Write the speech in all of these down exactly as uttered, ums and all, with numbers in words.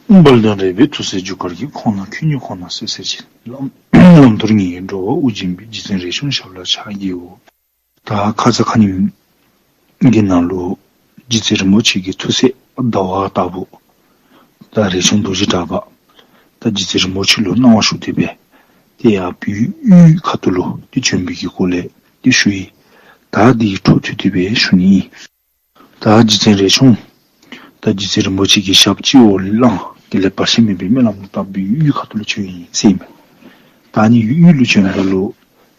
དཔལ་ལྡན་རས་པའི་ཐུགས་སྲས་རྒྱུ་སྐར་གྱི། ཁོང་ན་ཁྱོད་ཉིད་ཁོ་ན་གསལ་གསལ་ཅན། ལམ་ལམ་མདོར་ངེས་འགྲོ་བ་དབུགས་འབྱིན་པའི། རྗེ་བཙུན་རས་ཆུང་ཞབས་ལ་ཕྱག་བགྱིའོ། ད་ཁ་ཙ་ཁ་ཉིནམ་གྱི་ནང་ལུ་རྗེ་བཙུན་རིན་པོ་ཆེ་གི་ཐུགས་སྲས་ཟླ་བ་ལྟ་བུ་ད་རས་ཆུང་རྡོ་རྗེ་གྲགས་པ་ད་རྗེ་བཙུན་རིན་པོ་ཆེ་ལུ་གནང་བ་ཞུ་སྟེ་སྦེ་ཏེ་ཡར་བོད་དབུས་ཁ་ཐུག་ལུ་ཏེ་བྱོན་པའི་གི་སྐོར་ལས་ཏེ་ཞུ་ཡི། ད་འདི་འཕྲོ་མཐུད་དེ་སྦེ་ཞུ་ནི་ཨིན། ད་རྗེ་བཙུན་རས་ཆུང་ད་རྗེ་བཙུན་རིན་པོ་ཆེ་གི་ཞབས་སྤྱི་བོར་བླངས། དེ་ལས་བར་ཆད་མེད་པའི་སྨོན་ལམ་བཏབ་སྦེ་དབུས་ཁ་ཐུག་ལུ་བྱོན་ཡི་ཟེར་ཨིན་པས། ད་ཨ་ནི་དབུས་ལུ་བྱོནམ་ད་ལུ་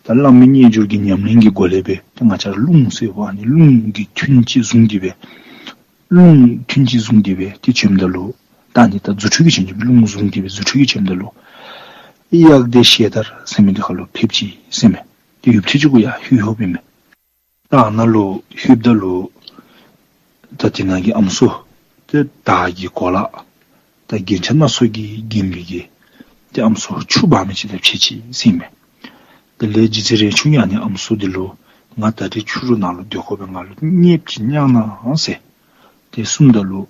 ད་བླ་མའི་རྣལ་འབྱོར་གྱི་ཉམས་ལེན་གྱི་སྒོ་ལས་སྦེ་ད་ང་བཅས་ར་རླུང་ཟེར་བ་ཨ་ནི་རླུང་གི་ཐུན་ཅིག་བཟུང་སྟེ་སྦེ་རླུང་ཐུན་ཅིག་བཟུང་སྟེ་སྦེ་ཏེ་བྱོནམ་ད་ལུ་ད་ཨ་ནི་ད་རྫུ་འཕྲུལ་གྱིས་བྱོན་ཏེ་སྦེ་རླུང་བཟུང་སྟེ་སྦེ་རྫུ་འཕྲུལ་གྱིས་བྱོནམ་ད་ལུ་གཡག་སྡེ་ཤེལ་དར་ཟེར་མི་འདི་ཁ་ལུ་ཕེབས་ཅི་ཟེར་ཨིན་མས། ཏེ་ཡུདཔ་ཐེངས་ཅིག་གུ་ཡར་ལྷོད་ལྷོདཔ་ཨིན་མས། ད་ཨ་ནཱ་ལུ་ལྷོདཔ་ད་ལུ་ད་དེ་ནང་གི་ཨམ་སྲུ་ཏེ་དར་གྱི་གོ་ལ་ད་རྒྱན་ཆ་སྣ་ཚོགས་ཀྱིས་བརྒྱན་པའི་གི་ཏེ་ཨམ་སྲུ་ཆུ་འབག་མི་ཅིག་དང་ཕྱད་ཅི་ཟེར་ཨིན་མས། དེ་ལས་རྗེ་བཙུན་རས་ཆུང་ཡང་ཨ་ནི་ཨམ་སྲུ་འདི་ལུ་ང་ད་རིས་ཕྱི་རུ་ནང་ལུ་སྡོད་དགོ་པས། ང་ལུ་གཉེརཔ་ཅིག་བསྙེན་གནང་ཟེར་ཏེ་གསུངམ་ད་ལུ་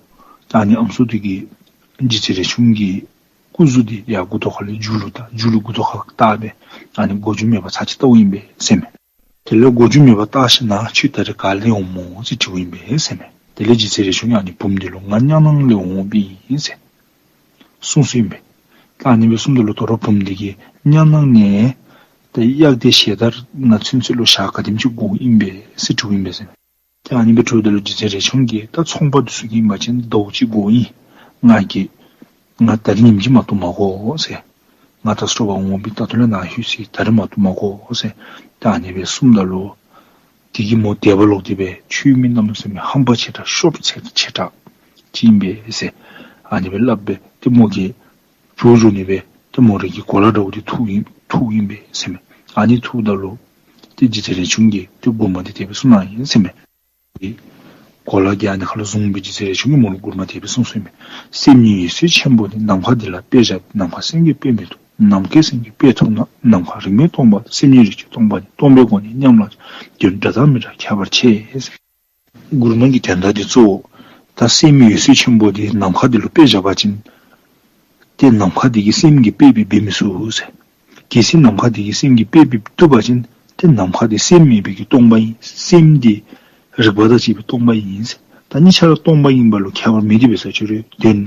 ད་ཨ་ནི་ཨམ་སྲུ་འདི་གིས་རྗེ་བཙུན་རས་ཆུང་གི་སྐུ་གཟུགས་འདི་ཡར་མགུ་ཏོ་ཁ་ལས་མཇུག་ལུ་བལྟ་མཇུག་ལུ་མགུ་ཏོ་ཁ་བལྟ་སྦེ་ཨ་ནི་མགོ་མཇུག་མེད་པར་ཚར་གཅིག་བལྟཝ་ཨིན་པས་ཟེར་ཨིན་མས། དེ་ལས་མགོ་མཇུག་མེད་པར་བལྟ་ཞིནམ་ལས་ཁྱོད་ད་རིས་ག་ལས་འོངམ་སྨོ་ཟེར་དྲིཝ་ཨིན་པས་ཟེར་ཨིན་མས། དེ་ལས་རྗེ་བཙུན་རས་ཆུང་ཡང་ཨ་ནི་བུམོ་འདི་ལུ་ང་གཉའ་ནང་ལས་འོངམ་ཨིན་ཟེར་གསུངས་སོ་ཨིན་པས། ད་ཨ་ནི་སྦེ་གསུངམ་ད་ལུ་དོ་རུང་བུམོ་འདི་གིས་གཉའ་ནང་ནས་ད་གཡག་སྡེ་ཤེལ་དར་ནང་ཚུན་ཚོད་ལུ་ཞག་ག་དེམ་ཅིག་འགོརཝ་ཨིན་པས་ཟེར་དྲིཝ་ཨིན་པས་ཟེར་ཨིན་མས། ད་ཨ་ནི་སྦེ་དྲིཝ་ད་ལུ་རྗེ་བཙུན་རས་ཆུང་གིས་ད་ཚོང་པ་འདི་ཚུ་གིས་ཨིན་པ་ཅིན་ཟླཝ་གཅིག་འགོརཝ་ཨིན། ང་གིས་ང་ད་རིས་ཉིནམ་གཅིག་མ་གཏོགས་མ་འགོར་ཟེར། ང་ད་སོ་པ་འོང་སྦེ་ད་ལྟོ་ལས་ནཱ་ལྷོད་ཅི། ད་རིས་མ་གཏོགས་མ་འགོར་ཟེར། ད་ཨ་ནི་སྦེ་གསུངམ་ད་ལུ་དེ་གིས་མོ་དད་པ་ལོག་སྟེ་སྦེ་ཁྱོད་མི་གནམ་མེད་ས་མེད་ཧམ་པ་ཆེ་དྲགས་ཤོབ་ཆེ་ཆེ་དྲགས་ཅིག་ཨིན་པས་ཟེར་ཨ་ནི་སྦེ་སླབ་སྦེ་ཏེ་མོ་གིས་བྱོག་བྱོག་ནི་སྦེ་ཏེ་མོ་རའི་གི་གོ་ལ་འདྲཝ་འདི་འཐུཝ་ཨིན་འཐུཝ་ཨིན་པས་ཟེར་ཨིན་མས། ཨ་ནི་འཐུཝ་ད་ལུ་ཏེ་རྗེ་བཙུན་རས་ཆུང་གིས་ཏེ་མགུར་མ་འདི་དེ་སྦེ་གསུངས་གནང་ཡི་ཟེར་ཨིན་མས། གོ་ལ་གིས་ཨ་ནི་ཁ་ལུ་བཟུང་སྦེ་རྗེ་བཙུན་རས་ཆུང་གིས་མོ་ལུ་མགུར་མ་དེ་སྦེ་གསུངས་གསུངསམ་ཨིན་མས། སེམས་ཉིད་འོད་གསལ་ཆེན་པོ་འདི། ནམ་མཁའ་འདི་ལ་དཔེ་བཞག་པས། ནམ་མཁའ་སེམས་ཀྱི་དཔེ་མི་ཐུབ། ནམ་མཁའ་རིག་མེད་སྟོང་པ། ནམ་མཁའ་རིག་མེད་སྟོང་པ་དང་། སེམས་ཉིད་རིག་བཅས་སྟོང་པ་ཉིད། སྟོང་པའི་སྒོ་ནས་མཉམ་ལ་དོན་འདྲ་དང་མི་འདྲ་ཁྱད་པར་ཆེ། མགུར་མ་གི་དོན་དག་འདི་གཙོ་བོ་ད་སེམས་ཉིད་འོད་གསལ་ཆེན་པོ་འདི་ནམ་མཁའ་འདི་ལུ་དཔེ་བཞག་པ་ཅིན་ཏེ་ནམ་མཁའ་འདི་གིས་སེམས་ཀྱི་དཔེ་སྦེ་འབད་མི་ཚུགས་ཟེར། གལ་སྲིད་ནམ་མཁའ་འདི་གིས་སེམས་ཀྱི་དཔེ་སྦེ་བཏུབ་པ་ཅིན་ཏེ་ནམ་མཁའ་འདི་སེམས་མེད་པའི་གི་སྟོང་པ་ཨིན། སེམས་འདི་རིག་པ་དང་བཅས་པའི་སྟོང་པ་ཨིན་ཟེར། ད་གཉིས་ཆ་ར་སྟོང་པ་ཨིན་པ་ལུ་ཁྱད་པར་མེད་དེ་འབད་ས་ཅིག་རུང་དོན་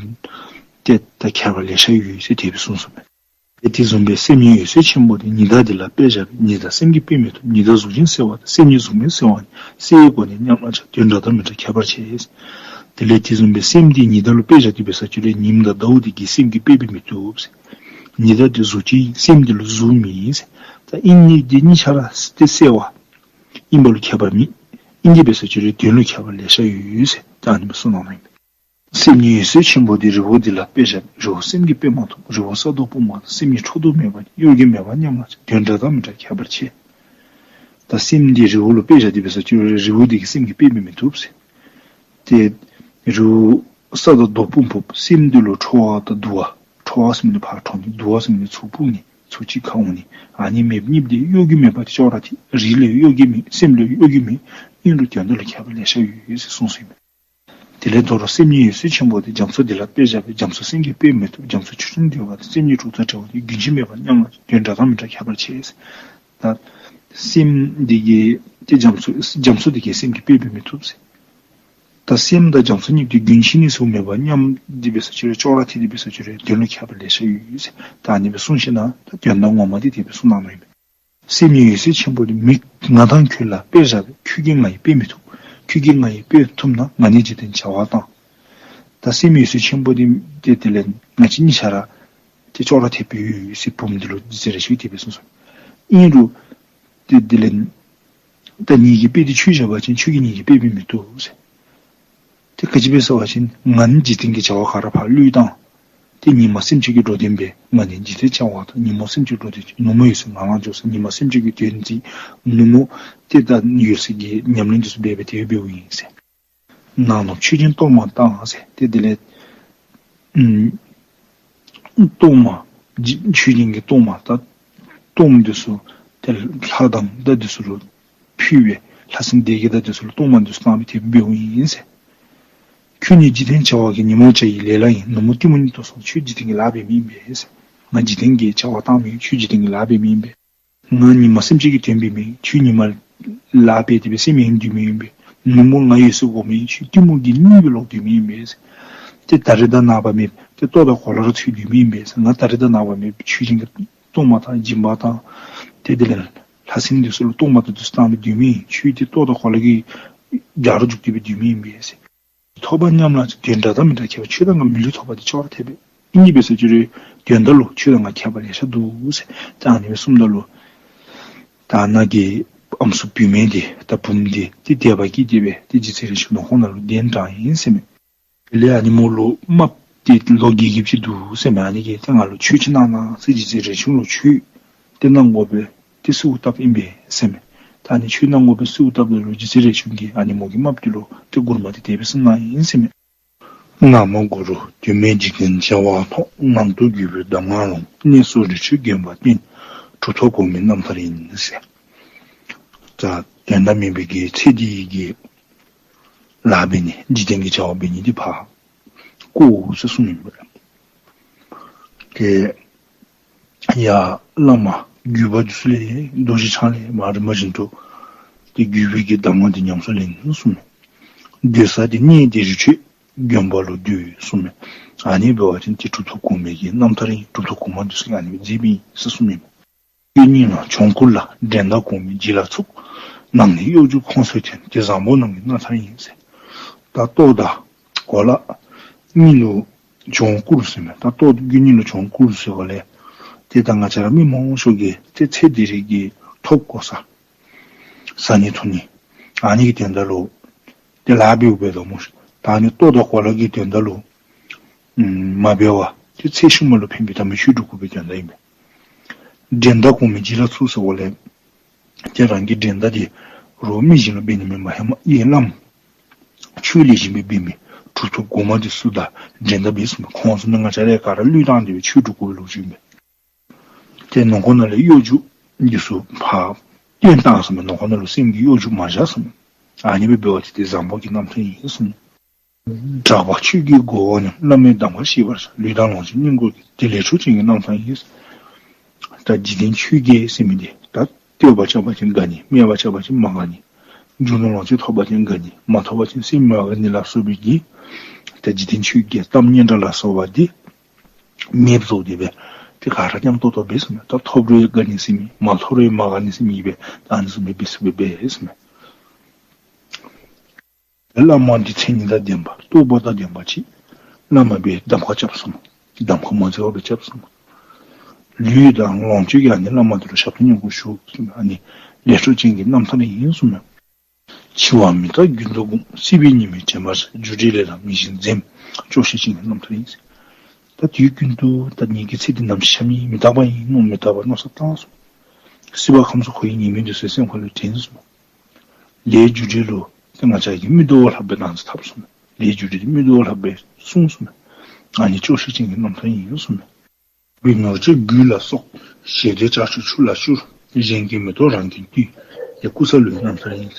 ཏེ་ད་ཁྱད་པར་ལེ་ཤ་ཡོད་ཟེར་དེ་སྦེ་གསུངས་གསུངསམ་མས། ཏེ་དེ་བཟུམ་སྦེ་སེམས་ཉིད་འོད་གསལ་ཆེན་པོ་འདི། ཉི་ཟླ་འདི་ལ་དཔེ་བཞག་པས། ཉི་ཟླ་སེམས་ཀྱི་དཔེ་མི་ཐུབ། ཉི་ཟླ་གཟུགས་ཅན་གསལ་བ་དང་། སེམས་ཉིད་གཟུགས་མེད་གསལ་བ་ནི། གསལ་བའི་སྒོ་ནས་མཉམ་ལ་ཆགས། དོན་འདྲ་དང་མི་འདྲ་ཁྱད་པར་ཆེ། དེ་ལས་དེ་བཟུམ་སྦེ་སེམས་འདི་ཉི་ཟླ་ལུ་དཔེ་བཞག་སྟེ་འབད་ས་ཅིག་རུང་ཉིམ་དང་ཟླཝ་འདི་གིས་སེམས་ཀྱི་དཔེ་འབད་མི་བཏུབ་ཟེར། ཉི་ཟླ་འདི་གཟུགས་ཅན་ཨིན། སེམས་འདི་ལུ་གཟུགས་མེད་ཟེར། ད་ཨིན་ནི་འདི་གཉིས་ཆ་ར་ཏེ་གསལ་བ་ཨིན་པ་ལུ་ཁྱད་པར་མེད། ཨིན་དེ་འབད་ས་ཅིག་རུང་དོན་ལུ་ཁྱད་པར་ལེ་ཤ་ཡོད་ཟེར། ད་ཨ་ནི་སྦེ་གསུངས་གནང་ནུག། སེམས་ཉིད་འོད་གསལ་ཆེན་པོ་འདི། རི་བོ་འདི་ལ་དཔེ་བཞག་པས། རི་བོ་སེམས་ཀྱི་དཔེ་མ་ཐུབ། རི་བོ་ས་དང་སྤུངས་པ་དང་། སེམས་ཉིད་འཕྲོ་འདུ་མེད་པ་ཉིད། གཡོ་སྒྱུ་མེད་པ་མཉམ་ལ་ཆགས། དོན་འདྲ་དང་མི་འདྲ་ཁྱད་པར་ཆེ། ད་སེམས་འདི་རི་བོ་ལུ་དཔེ་བཞག་སྟེ་འབད་ས་ཅིག་རུང་རི་བོ་འདི་གིས་སེམས་ཀྱི་དཔེ་འབད་མི་བཏུབ་ཟེར། ཏེ་རི་བོ་ས་དང་སྤུངས་སྤུངསམ་སེམས་འདི་ལུ་ཁྲོ་བ་དང་དུ་བ། ཁྲོ་བ་ཟེར་མི་འདི་ཕར་ཁྲོ་ནི། དུ་བ་ཟེར་མི་འདི་ཚུར་སྤུངས་ནི། ཚུར་གཅིག་ཁར་འོང་ནི། ཨ་ནི་མེདཔ་གཉིས་འདི་གཡོ་སྒྱུ་མེད་པ་འདི་ཅོག་ར་འཐད། རི་ལུ་གཡོ་སྒྱུ་མེད། སེམས་ལུ་གཡོ་སྒྱུ་མེད། ཨིན་རུང་དོན་འདི་ལུ་ཁྱད་པར་ལེ་ཤ་ཡོད་ཟེར་གསུངས་གསུངསམ་མས། དེ་ལས་དོ་རུང་སེམས་ཉིད་འོད་གསལ་ཆེན་པོ་འདི། རྒྱ་མཚོ་འདི་ལ་དཔེ་བཞག་པས། རྒྱ་མཚོ་སེམས་ཀྱི་དཔེ་མི་ཐུབ། རྒྱ་མཚོ་ཆུ་ཆེན་འདི་བ་དང་། སེམས་ཉིད་འཁྲུག་དང་བྲལ་བ་ནི། རྒྱུན་ཆད་མེད་པ་མཉམ་ལ་ཆགས། དོན་འདྲ་དང་མི་འདྲ་ཁྱད་པར་ཆེ། ད་སེམས་འདི་གིས་ཏེ་རྒྱ་མཚོ་རྒྱ་མཚོ་འདི་གིས་སེམས་ཀྱི་དཔེ་འབད་མི་བཏུབ་ཟེར། ད་སེམས་དང་རྒྱ་མཚོ་གཉིས་འདི་རྒྱུན་ཆད་ནི་ཟེར་མེད་པ་མཉམ་སྟེ་འབད་ས་ཅིག་རུང་ཅོག་ར་འཐད་དེ་འབད་ས་ཅིག་རུང་དོན་ལུ་ཁྱད་པར་ལེ་ཤ་ཡོད་ཟེར། ད་ཨ་ནི་སྦེ་གསུངས་ཞིནམ་ལས་ད་དོན་དག་ངོ་མ་འདི་དེ་སྦེ་གསུངས་གནང་ནུག་ཨིན་པས། སེམས་ཉིད་འོད་གསལ་ཆེན་པོ་འདི། མི་ང་དང་ཁྱོད་ལ་དཔེ་བཞག་པས། ཁྱོད་ཀྱིས་ང་ཡི་དཔེ་མི་ཐུབ། ཁྱོད་ཀྱིས་ང་ཡི་དཔེ་ཐུབ་ན་ང་ནི་འཇིག་རྟེན་བྱ་བ་བཏང་། ད་སེམས་ཉིད་འོད་གསལ་ཆེན་པོ་འདི་ཏེ་དེ་ལས་ང་བཅས་གཉིས་ཆ་ར་ཏེ་ཅོག་ར་འཐདཔ་སྦེ་ཡོད་ཟེར་བུམོ་འདི་ལུ་རྗེ་བཙུན་རས་ཆུང་གིས་དེ་སྦེ་གསུངས་གསུངསམ་མས། ཨིན་རུང་ཏེ་དེ་ལས་ད་ངེ་གི་དཔེ་འདི་ཁྱོད་བཞག་པ་ཅིན་ཁྱོད་ཀྱིས་ངེ་གི་དཔེ་འབད་མི་བཏུབ་ཟེར། ཏེ་ག་ཅི་སྦེ་ཟེར་བ་ཅིན་ང་ནི་འཇིག་རྟེན་གྱི་བྱ་བ་ག་ར་ཕར་བློས་བཏང་། ཏེ་ཉིན་མ་སེམས་ཅན་གྱི་འགྲོ་དོན་འབད། ང་ནི་འཇིག་རྟེན་བྱ་བ་དང་། ཉིན་མོ་སེམས་ཅན་འགྲོ་དོན་ཅིག། ནུབ་མོ་འོད་གསལ་ངང་ལ་འཇོག་ཟེར། ཉིན་མ་སེམས་ཅན་གྱི་དོན་ཅིག། ནུབ་མོ་ཏེ་ད་འོད་གསལ་གྱི་ཉམས་ལེན་འདི་ཚུ་འབད་སྦེ་དེ་སྦེ་འབདཝ་ཨིན་ཟེར། ནང་ནུབ་ཆོས་ཅན་གཏོར་མ་བཏང་ཟེར། ཏེ་དེ་ལས་ཨམ་གཏོར་མ་ཆོས་ཅན་གྱི་གཏོར་མ་ད་གཏོརམ་འདི་ཚུ་ཏེ་ལྷ་དང་ད་འདི་ཚུ་ལུ་ཕུལ་སྦེ་ལྷ་སྲིན་སྡེ་བརྒྱད་དང་འདི་ཚུ་ལུ་གཏོར་མ་འདི་ཚུ་བཏང་སྦེ་དེ་སྦེ་འབདཝ་ཨིན་ཟེར། ཁྱོད་ནི་འཇིག་རྟེན་བྱ་བ་གི་ཉོན་མོངས་བྱ་ཡི་ལས་ལ་ཡིན། ནུབ་མོ་གཏི་མུག་ཉིད་དུ་སོང་། ཁྱོད་འཇིག་རྟེན་གྱི་ལཱ་འབད་མི་ཨིན་པས་ཟེར། ང་འཇིག་རྟེན་གྱི་བྱ་བ་བཏང་མི་ཨིན། ཁྱོད་འཇིག་རྟེན་གྱི་ལཱ་འབད་མི་ཨིན་པས། ང་ཉི་མ་སེམས་ཅན་གྱི་དོན་འབད་མི་ཨིན། ཁྱོད་ཉི་མ་ལཱ་འབད་དེ་སྦེ་སེམས་ཡེངས་སྡོད་མི་ཨིན་པས། ནུབ་མོ་ང་ཡོད་ཟེར་གོ་མི་ཨིན། ཁྱོད་གཏི་མུག་གི་གཉིད་སྦེ་ལོག་སྡོད་མི་ཨིན་པས་ཟེར། ཏེ་ད་རེས་དང་ནངས་པ་མེད། ཏེ་ལྟོ་དང་གོ་ལ་ར་འཚོལ་སྡོད་མི་ཨིན་པས་ཟེར། ང་ད་རེས་དང་ནངས་པ་མེད། ཆོས་ཅན་གྱི་གཏོར་མ་དང་སྦྱིན་པ་དང་ཏེ་དེ་ལས་ལྷ་སྲིན་འདི་ཚུ་ལུ་གཏོར་མ་དང་འདི་ཚུ་བཏང་སྦེ་སྡོད་མི་ཨིན། ཁྱོད་ཏེ་ལྟོ་དང་གོ་ལ་གི་རྒྱ་རུ་འཇུག་སྟེ་སྦེ་སྡོད་མི་ཨིན་པས་ཟེར། ཐོབ་པ་མཉམ་ལ་དོན་འདྲ་དང་མི་འདྲ་ཁྱད་པར། ཁྱོད་དང་ང་མི་ལུས་ཐོབ་པ་འདི་ཅོག་ར་འཐདཔ་སྦེ། ཨིན་ནི་འབད་ཟེར་ཁྱོད་རའི་དོན་དག་ལུ་ཁྱོད་དང་ང་ཁྱད་པར་ལེ་ཤ་འདུག་ཟེར། ད་ཨ་ནི་སྦེ་གསུངམ་ད་ལུ་ད་ནཱ་གི་ཨམ་སྲུ་བུད་མེད་འདི་དང་བུམོ་འདི་ཏེ་དད་པ་སྐྱེས་ཏེ་སྦེ་ཏེ་རྗེ་བཙུན་རས་ཆུང་ནང་ཁོག་ནང་ལུ་གདན་དྲངས་ཡི་ཟེར་མས། དེ་ལས་ཨ་ནི་མོ་ལུ་རྨགཔ་འདི་ལོ་བརྒྱད་བརྒྱདཔ་ཅིག་འདུག་ཟེར་མས། ཨ་ནི་གིས་ཏེ་ང་ལུ་ཆོས་ཅིག་གནང་གནང་ཟེར་རྗེ་བཙུན་རས་ཆུང་ལུ་ཆོས་ཏེ་གནང་དགོ་པས། ཏེ་གསོལཝ་བཏབ་ཨིན་པས་ཟེར་མས། ད་ཨ་ནི་ཆོས་གནང་དགོ་པས་གསོལཝ་བཏབ་ད་ལུ་རྗེ་བཙུན་རས་ཆུང་གིས་ཨ་ནི་མོ་གི་རྨགཔ་འདི་ལུ་ཏེ་མགུར་མ་འདི་དེ་སྦེ་གསུངས་གནང་ཡི་ཟེར་མས། ནག་མོ་གུ་རུ་དུས་མེད་འཇིག་རྟེན་བྱ་བ་ཐོག། ངང་དུ་བརྒྱུད་པའི་གདམས་ངག་ལོངས། གནས་སུ་རི་ཁྲོད་དགོན་པ་བསྟེན། གྲུབ་ཐོབ་གོང་མའི་རྣམ་ཐར་ཡིན་ཟེར། ད་དོན་དག་མེད་པའི་གི་ཚེ་འདི་གི་ལཱ་འབད་ནི་འཇིག་རྟེན་གྱི་བྱ་བ་འབད་ནི་འདི་ཕར་བཀོ་ཟེར་གསུངས་ཡི་པ་ལགས། ཏེ་ཡར་བླ་མ་བརྒྱུད་པ་འདི་ཚུ་ལས་རྡོ་རྗེ་འཆང་ལས་མར་རིམ་པ་བཞིན་དུ་ཏེ་བརྒྱུད་པའི་གི་གདམས་ངག་འདི་ཉམས་སུ་ལེན་གསུངས་མས། སྡོད་ས་འདི་གནས་འདི་རི་ཁྲོད་དགོན་པ་ལུ་སྡོད་གསུངས་མས། ཨ་ནི་འབད་བ་ཅིན་ཏེ་གྲུབ་ཐོབ་གོང་མའི་གི་རྣམ་ཐར་ཨིན། གྲུབ་ཐོབ་གོང་མ་འདི་ཚུ་གིས་ཨ་ནི་སྦེ་མཛད་མི་ཨིན་ཟེར་གསུངས་མས། དཀྱིལ་སྙིང་ལ་བྱང་བསྐུར་ལ། འགྲན་ཟླ་གོང་མའི་རྗེས་ལ་ཚུགས། ནང་ནས་གཡོ་སྒྱུ་ཁོང་སུ་འཐེན། དེ་བཟང་པོ་རྣམས་ཀྱི་རྣམ་ཐར་ཡིན་ཟེར། ད་ལྟོ་དང་གོ་ལ་གཉིས་ལུ་བྱང་བསྐུར་ཟེར་མས། ད་ལྟོ་དཀྱིལ་སྙིང་ལུ་བྱང་བསྐུར་ཟེར་བ་ལས་ཏེ་ད་ང་བཅས་ར་མི་མང་ཤོས་ཀྱིས་ཏེ་ཚེ་འདི་རིགས་ཀྱི་ཐོབ་གོ་ས་བཟའ་ནི་འཐུང་ནི་ཨ་ནི་གི་དོན་དག་ལུ་ཏེ་ལཱ་འབདཝ་འབད་དོ་སྨོ་ཤིག། ད་ཨ་ནི་ལྟོ་དང་གོ་ལ་གི་དོན་དག་ལུ་ཨམ་མ་འབད་བར་ཏེ་ཚེ་ཤུལ་མ་ལུ་ཕན་པའི་དམ་པའི་ཆོས་སྒྲུབ་དགོ་པའི་དོན་དག་ཨིན་པས། འགྲན་ཟླ་གོང་མའི་རྗེས་ལ་ཚུགས་ཟེར་བ་ལས་ཏེ་རང་གི་འགྲན་ཟླ་འདི་རོགས་མི་གཞན་ལུ་འབད་ནི་མེན་པར་ཧེ་མ་ཡར་བླམ་ཆོས་ལེགས་ཤོམ་སྦེ་འབད་མི་གྲུབ་ཐོབ་གོང་མ་འདི་ཚུ་དང་འགྲན་ཟླ་འབད་ཟེར་མས། ཁོང་ཚུ་ནི་ང་བཅས་ར་ག་ར་བློས་བཏང་སྟེ་སྦེ་ཆོས་སྒྲུབ་དགོ་པའི་ལོ་རྒྱུས་ཨིན་པས། ཏེ་ནང་ཁོག་ནང་ལས་གཡོ་སྒྱུ་འདི་ཚུ་ཕར་བཏོན་བཏང་ཟེར་མས། ནང་ཁོག་ནང་ལུ་སེམས་ཀྱི་གཡོ་སྒྱུ་མ་བཞག་ཟེར་མས། ཨ་ནི་སྦེ་འབད་བ་ཅིན་ཏེ་བཟང་པོ་གི་རྣམ་ཐར་ཨིན་ཟེར་མས། གྲགས་པ་ཆོས་ཀྱི་སྒོ་འོག་ནས། བླ་མའི་གདམས་ཁ་ཤེས་པར་བྱ། ལུས་དང་ལོངས་སྤྱོད་བསྙེན་བཀུར་གྱིས། དེ་ལས་འཕྲོ་ཅན་གྱི་རྣམ་ཐར་ཡིན། ད་འཇིག་རྟེན་ཆོས་བརྒྱད་ཟེར་མི་འདི་ད་བསྟོད་པ་རྐྱབ་པ་ཅིན་དགའ་ནི། སྨད་པ་རྐྱབ་པ་ཅིན་མ་དགའ་ནི། རྒྱུ་ནོར་ལོངས་སྤྱོད་ཐོབ་པ་ཅིན་དགའ་ནི། མ་ཐོབ་པ་ཅིན་སེམས་མ་དགའ་ནི་ལ་སོགས་པའི་གི་ད་འཇིག་རྟེན་ཆོས་བརྒྱད་གཏམ་སྙན་གྲགས་ལ་སོགས་པ་འདི་མེདཔ་བཟོ་སྟེ་སྦེ་ཏེ་ག་ར་མཉམ་ཏོག་ཏོ་འབད་ཟེར་མས། ད་ཐོབ་རུང་དགའ་ནི་ཟེར་མི་མ་ཐོབ་རུང་མ་དགའ་ནི་ཟེར་མི་སྦེ་ད་ཨ་ནི་བཟུམ་སྦེ་འབད་ཟེར་སྦེ་འབད་ཟེར་མས། བླ་མ་འདི་མཚན་ཉིད་དང་ལྡན་པ་རྟོགས་པ་དང་ལྡན་པ་ཅིག་བླ་མ་སྦེ་གདམས་ཁ་རྐྱབ་ཟེར་མས། གདམས་ཁ་མ་འཛོལ་བར་སྦེ་རྐྱབ་ཟེར་མས། ལུས་དང་ལོངས་སྤྱོད་ཀྱིས་ཨ་ནི་བླ་མ་འདི་ལུ་ཞབས་ཏོག་བསྙེན་བཀུར་ཞུ་ཟེར་མས། ཨ་ནི་ལས་འཕྲོ་ཅན་གྱི་རྣམ་ཐར་ཡིན་ཟེར་མས། འཆི་བ་མི་རྟག་རྒྱུན་དུ་བསྒོམ། སྲིད་པའི་ཉི་མའི་བྱེ་མ་ཟད། རྒྱུ་འབྲས་ལས་ལ་མི་ཞེན་འཛེམ། སྐྱོ་ཤས་ཅན་གྱི་རྣམ་ཐར་ཡིན་ཟེར། ད་དུས་རྒྱུན་དུ་ད་ངེ་གི་ཚེ་འདི་ནམ་ཞིག་ཤར་མི་མི་རྟག་པ་ཡིན་མནོ་མི་རྟག་པར་མནོ་བསམ་བཏང་ཟེར་མས། སྲིད་པ་ཁམས་གསུམ་འཁོར་བའི་ཉེས་དམིགས་འདི་ཚུ་སེམས་ཁ་ལས་དྲན་ཟེར་མས། ལས་རྒྱུ་འབྲས་ལུ་ཏེ་ང་བཅས་ཀྱིས་མིག་ཏོ་ལྷག་སྦེ་ད་ཨ་ནི་བཟུམ་འཐབ་ཟེར་མས། ལས་རྒྱུ་འབྲས་འདི་མིག་ཏོ་ལྷག་སྦེ་བསྲུང་ཟེར་མས། ཨ་ནི་སྐྱོ་ཤས་ཅན་གྱི་རྣམ་ཐར་ཡིན་ཟེར་མས། བའི་ནོར་གྱིས་རྒྱུད་ལ་གསོག། ཞེ་འདོད་ལྕགས་ཀྱུ་ཆུ་ལ་བསྐྱུར། གཞན་གྱིས་མི་རྟོགས་རང་གིས་བཏུལ། དེ་ཀུ་ས་ལུའི་རྣམ་ཐར་ཡིན།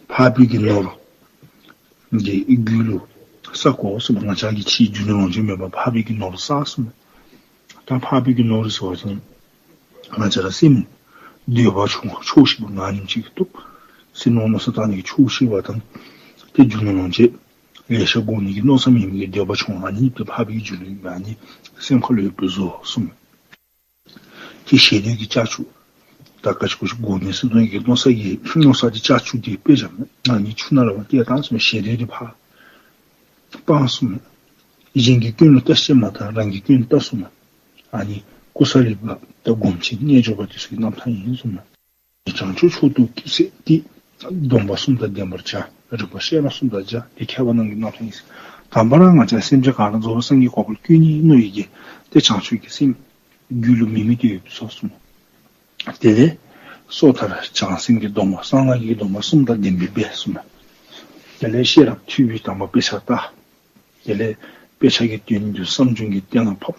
འཕགས་པའི་གི་ནོར་འདི་རྒྱུད་ལུ་བསག་དགོ་ཟེར་མས། ང་བཅས་ཀྱི་ཕྱིའི་རྒྱུ་ནོར་ལོངས་སྤྱོད་མེད་པར་འཕགས་པའི་གི་ནོར་བསག་ཟེར་མས། ད་འཕགས་པའི་གི་ནོར་ཟེར་བ་ཅིན་ང་བཅས་ར་སེམས་འདོད་པ་ཆུང་ཆོག་ཤེས་པ་ངང་ཉིནམ་ཅིག་གི་སྟོབས་ཟེར་མནོ་མནོ་བསམ་བཏང་ནི་གི་ཆོག་ཤེས་པ་དང་ཏེ་རྒྱུ་ནོར་ལོངས་སྤྱོད་ལེ་ཤ་དགོ་ནི་གི་མནོ་བསམ་ཡོད་མི་གི་འདོད་པ་ཆུང་ཨ་ནི་ཏེ་འཕགས་པའི་རྒྱུ་ནོར་ཨ་ནི་སེམས་ཁ་ལུ་ཡོདཔ་བཟོ་ཟེར་མས། ཏེ་ཞེ་འདོད་ཀྱི་ལྕགས་ཀྱུ་ད་ག་ཅི་གུ་ཅི་དགོ་མི་ཟེར་མནོ་ནི་གི་མནོ་བསམ་གྱི་མནོ་བསམ་གྱི་ལྕགས་ཀྱུ་འདི་དཔེ་བཞག་མས། ཨ་ནི་ཆུ་ནང་ལུ་བཏེག་བཏང་ཟེར་མས། ཞེ་འདོད་འདི་ཕར་སྤང་ཟེར་མས། གཞན་གྱི་སྐྱོན་ལུ་བརྟག་དཔྱད་མ་བཏང་རང་གི་སྐྱོན་བརྟག་ཟེར་མས། ཨ་ནི་ཀུ་ས་ལི་པ་དང་སྒོམ་ཆེན་རྣལ་འབྱོར་པ་འདི་ཚུ་གི་རྣམ་ཐར་ཡིན་ཟེར་མས། བྱང་ཆུབ་མཆོག་ཏུ་སྐྱེ་ཚེ་འདི། སྡོམ་པ་གསུམ་དང་ལྡན་པར་བྱ། རིག་པ་ཤེས་རབ་གསུམ་དང་སྦྱར། འདི་མཁས་པ་རྣམས་ཀྱི་རྣམ་ཐར་ཡིན། དང་པ་ར་ང་བཅས་སེམས་ཅན་ག་ར་རྫོགས་པའི་སངས་རྒྱས་གོ་འཕང་བཀོད་ནི་མནོ་ཡི་གི་ཏེ་བྱང་ཆུབ་ཀྱི་སེམས་རྒྱུད་ལུ་མེད་མི་དེ་ཡོདཔ་བཟོ་ཟེར་མས། དེ་ལས་སོ་ཐར་བྱང་སེམས་ཀྱི་སྡོམ་པ་གསང་སྔགས་ཀྱི་སྡོམ་པ་གསུམ་དང་ལྡན་པའི་སྦེ་ཟེར་མས། དེ་ལས་ཤེས་རབ་ཐོས་པའི་དང་པ་དཔེ་ཆ་ལྟ། དེ་ལས་དཔེ་ཆ་གི་དོན་འདི་བསམ་བྱུང་གི་གཏན་ལ་ཕབ།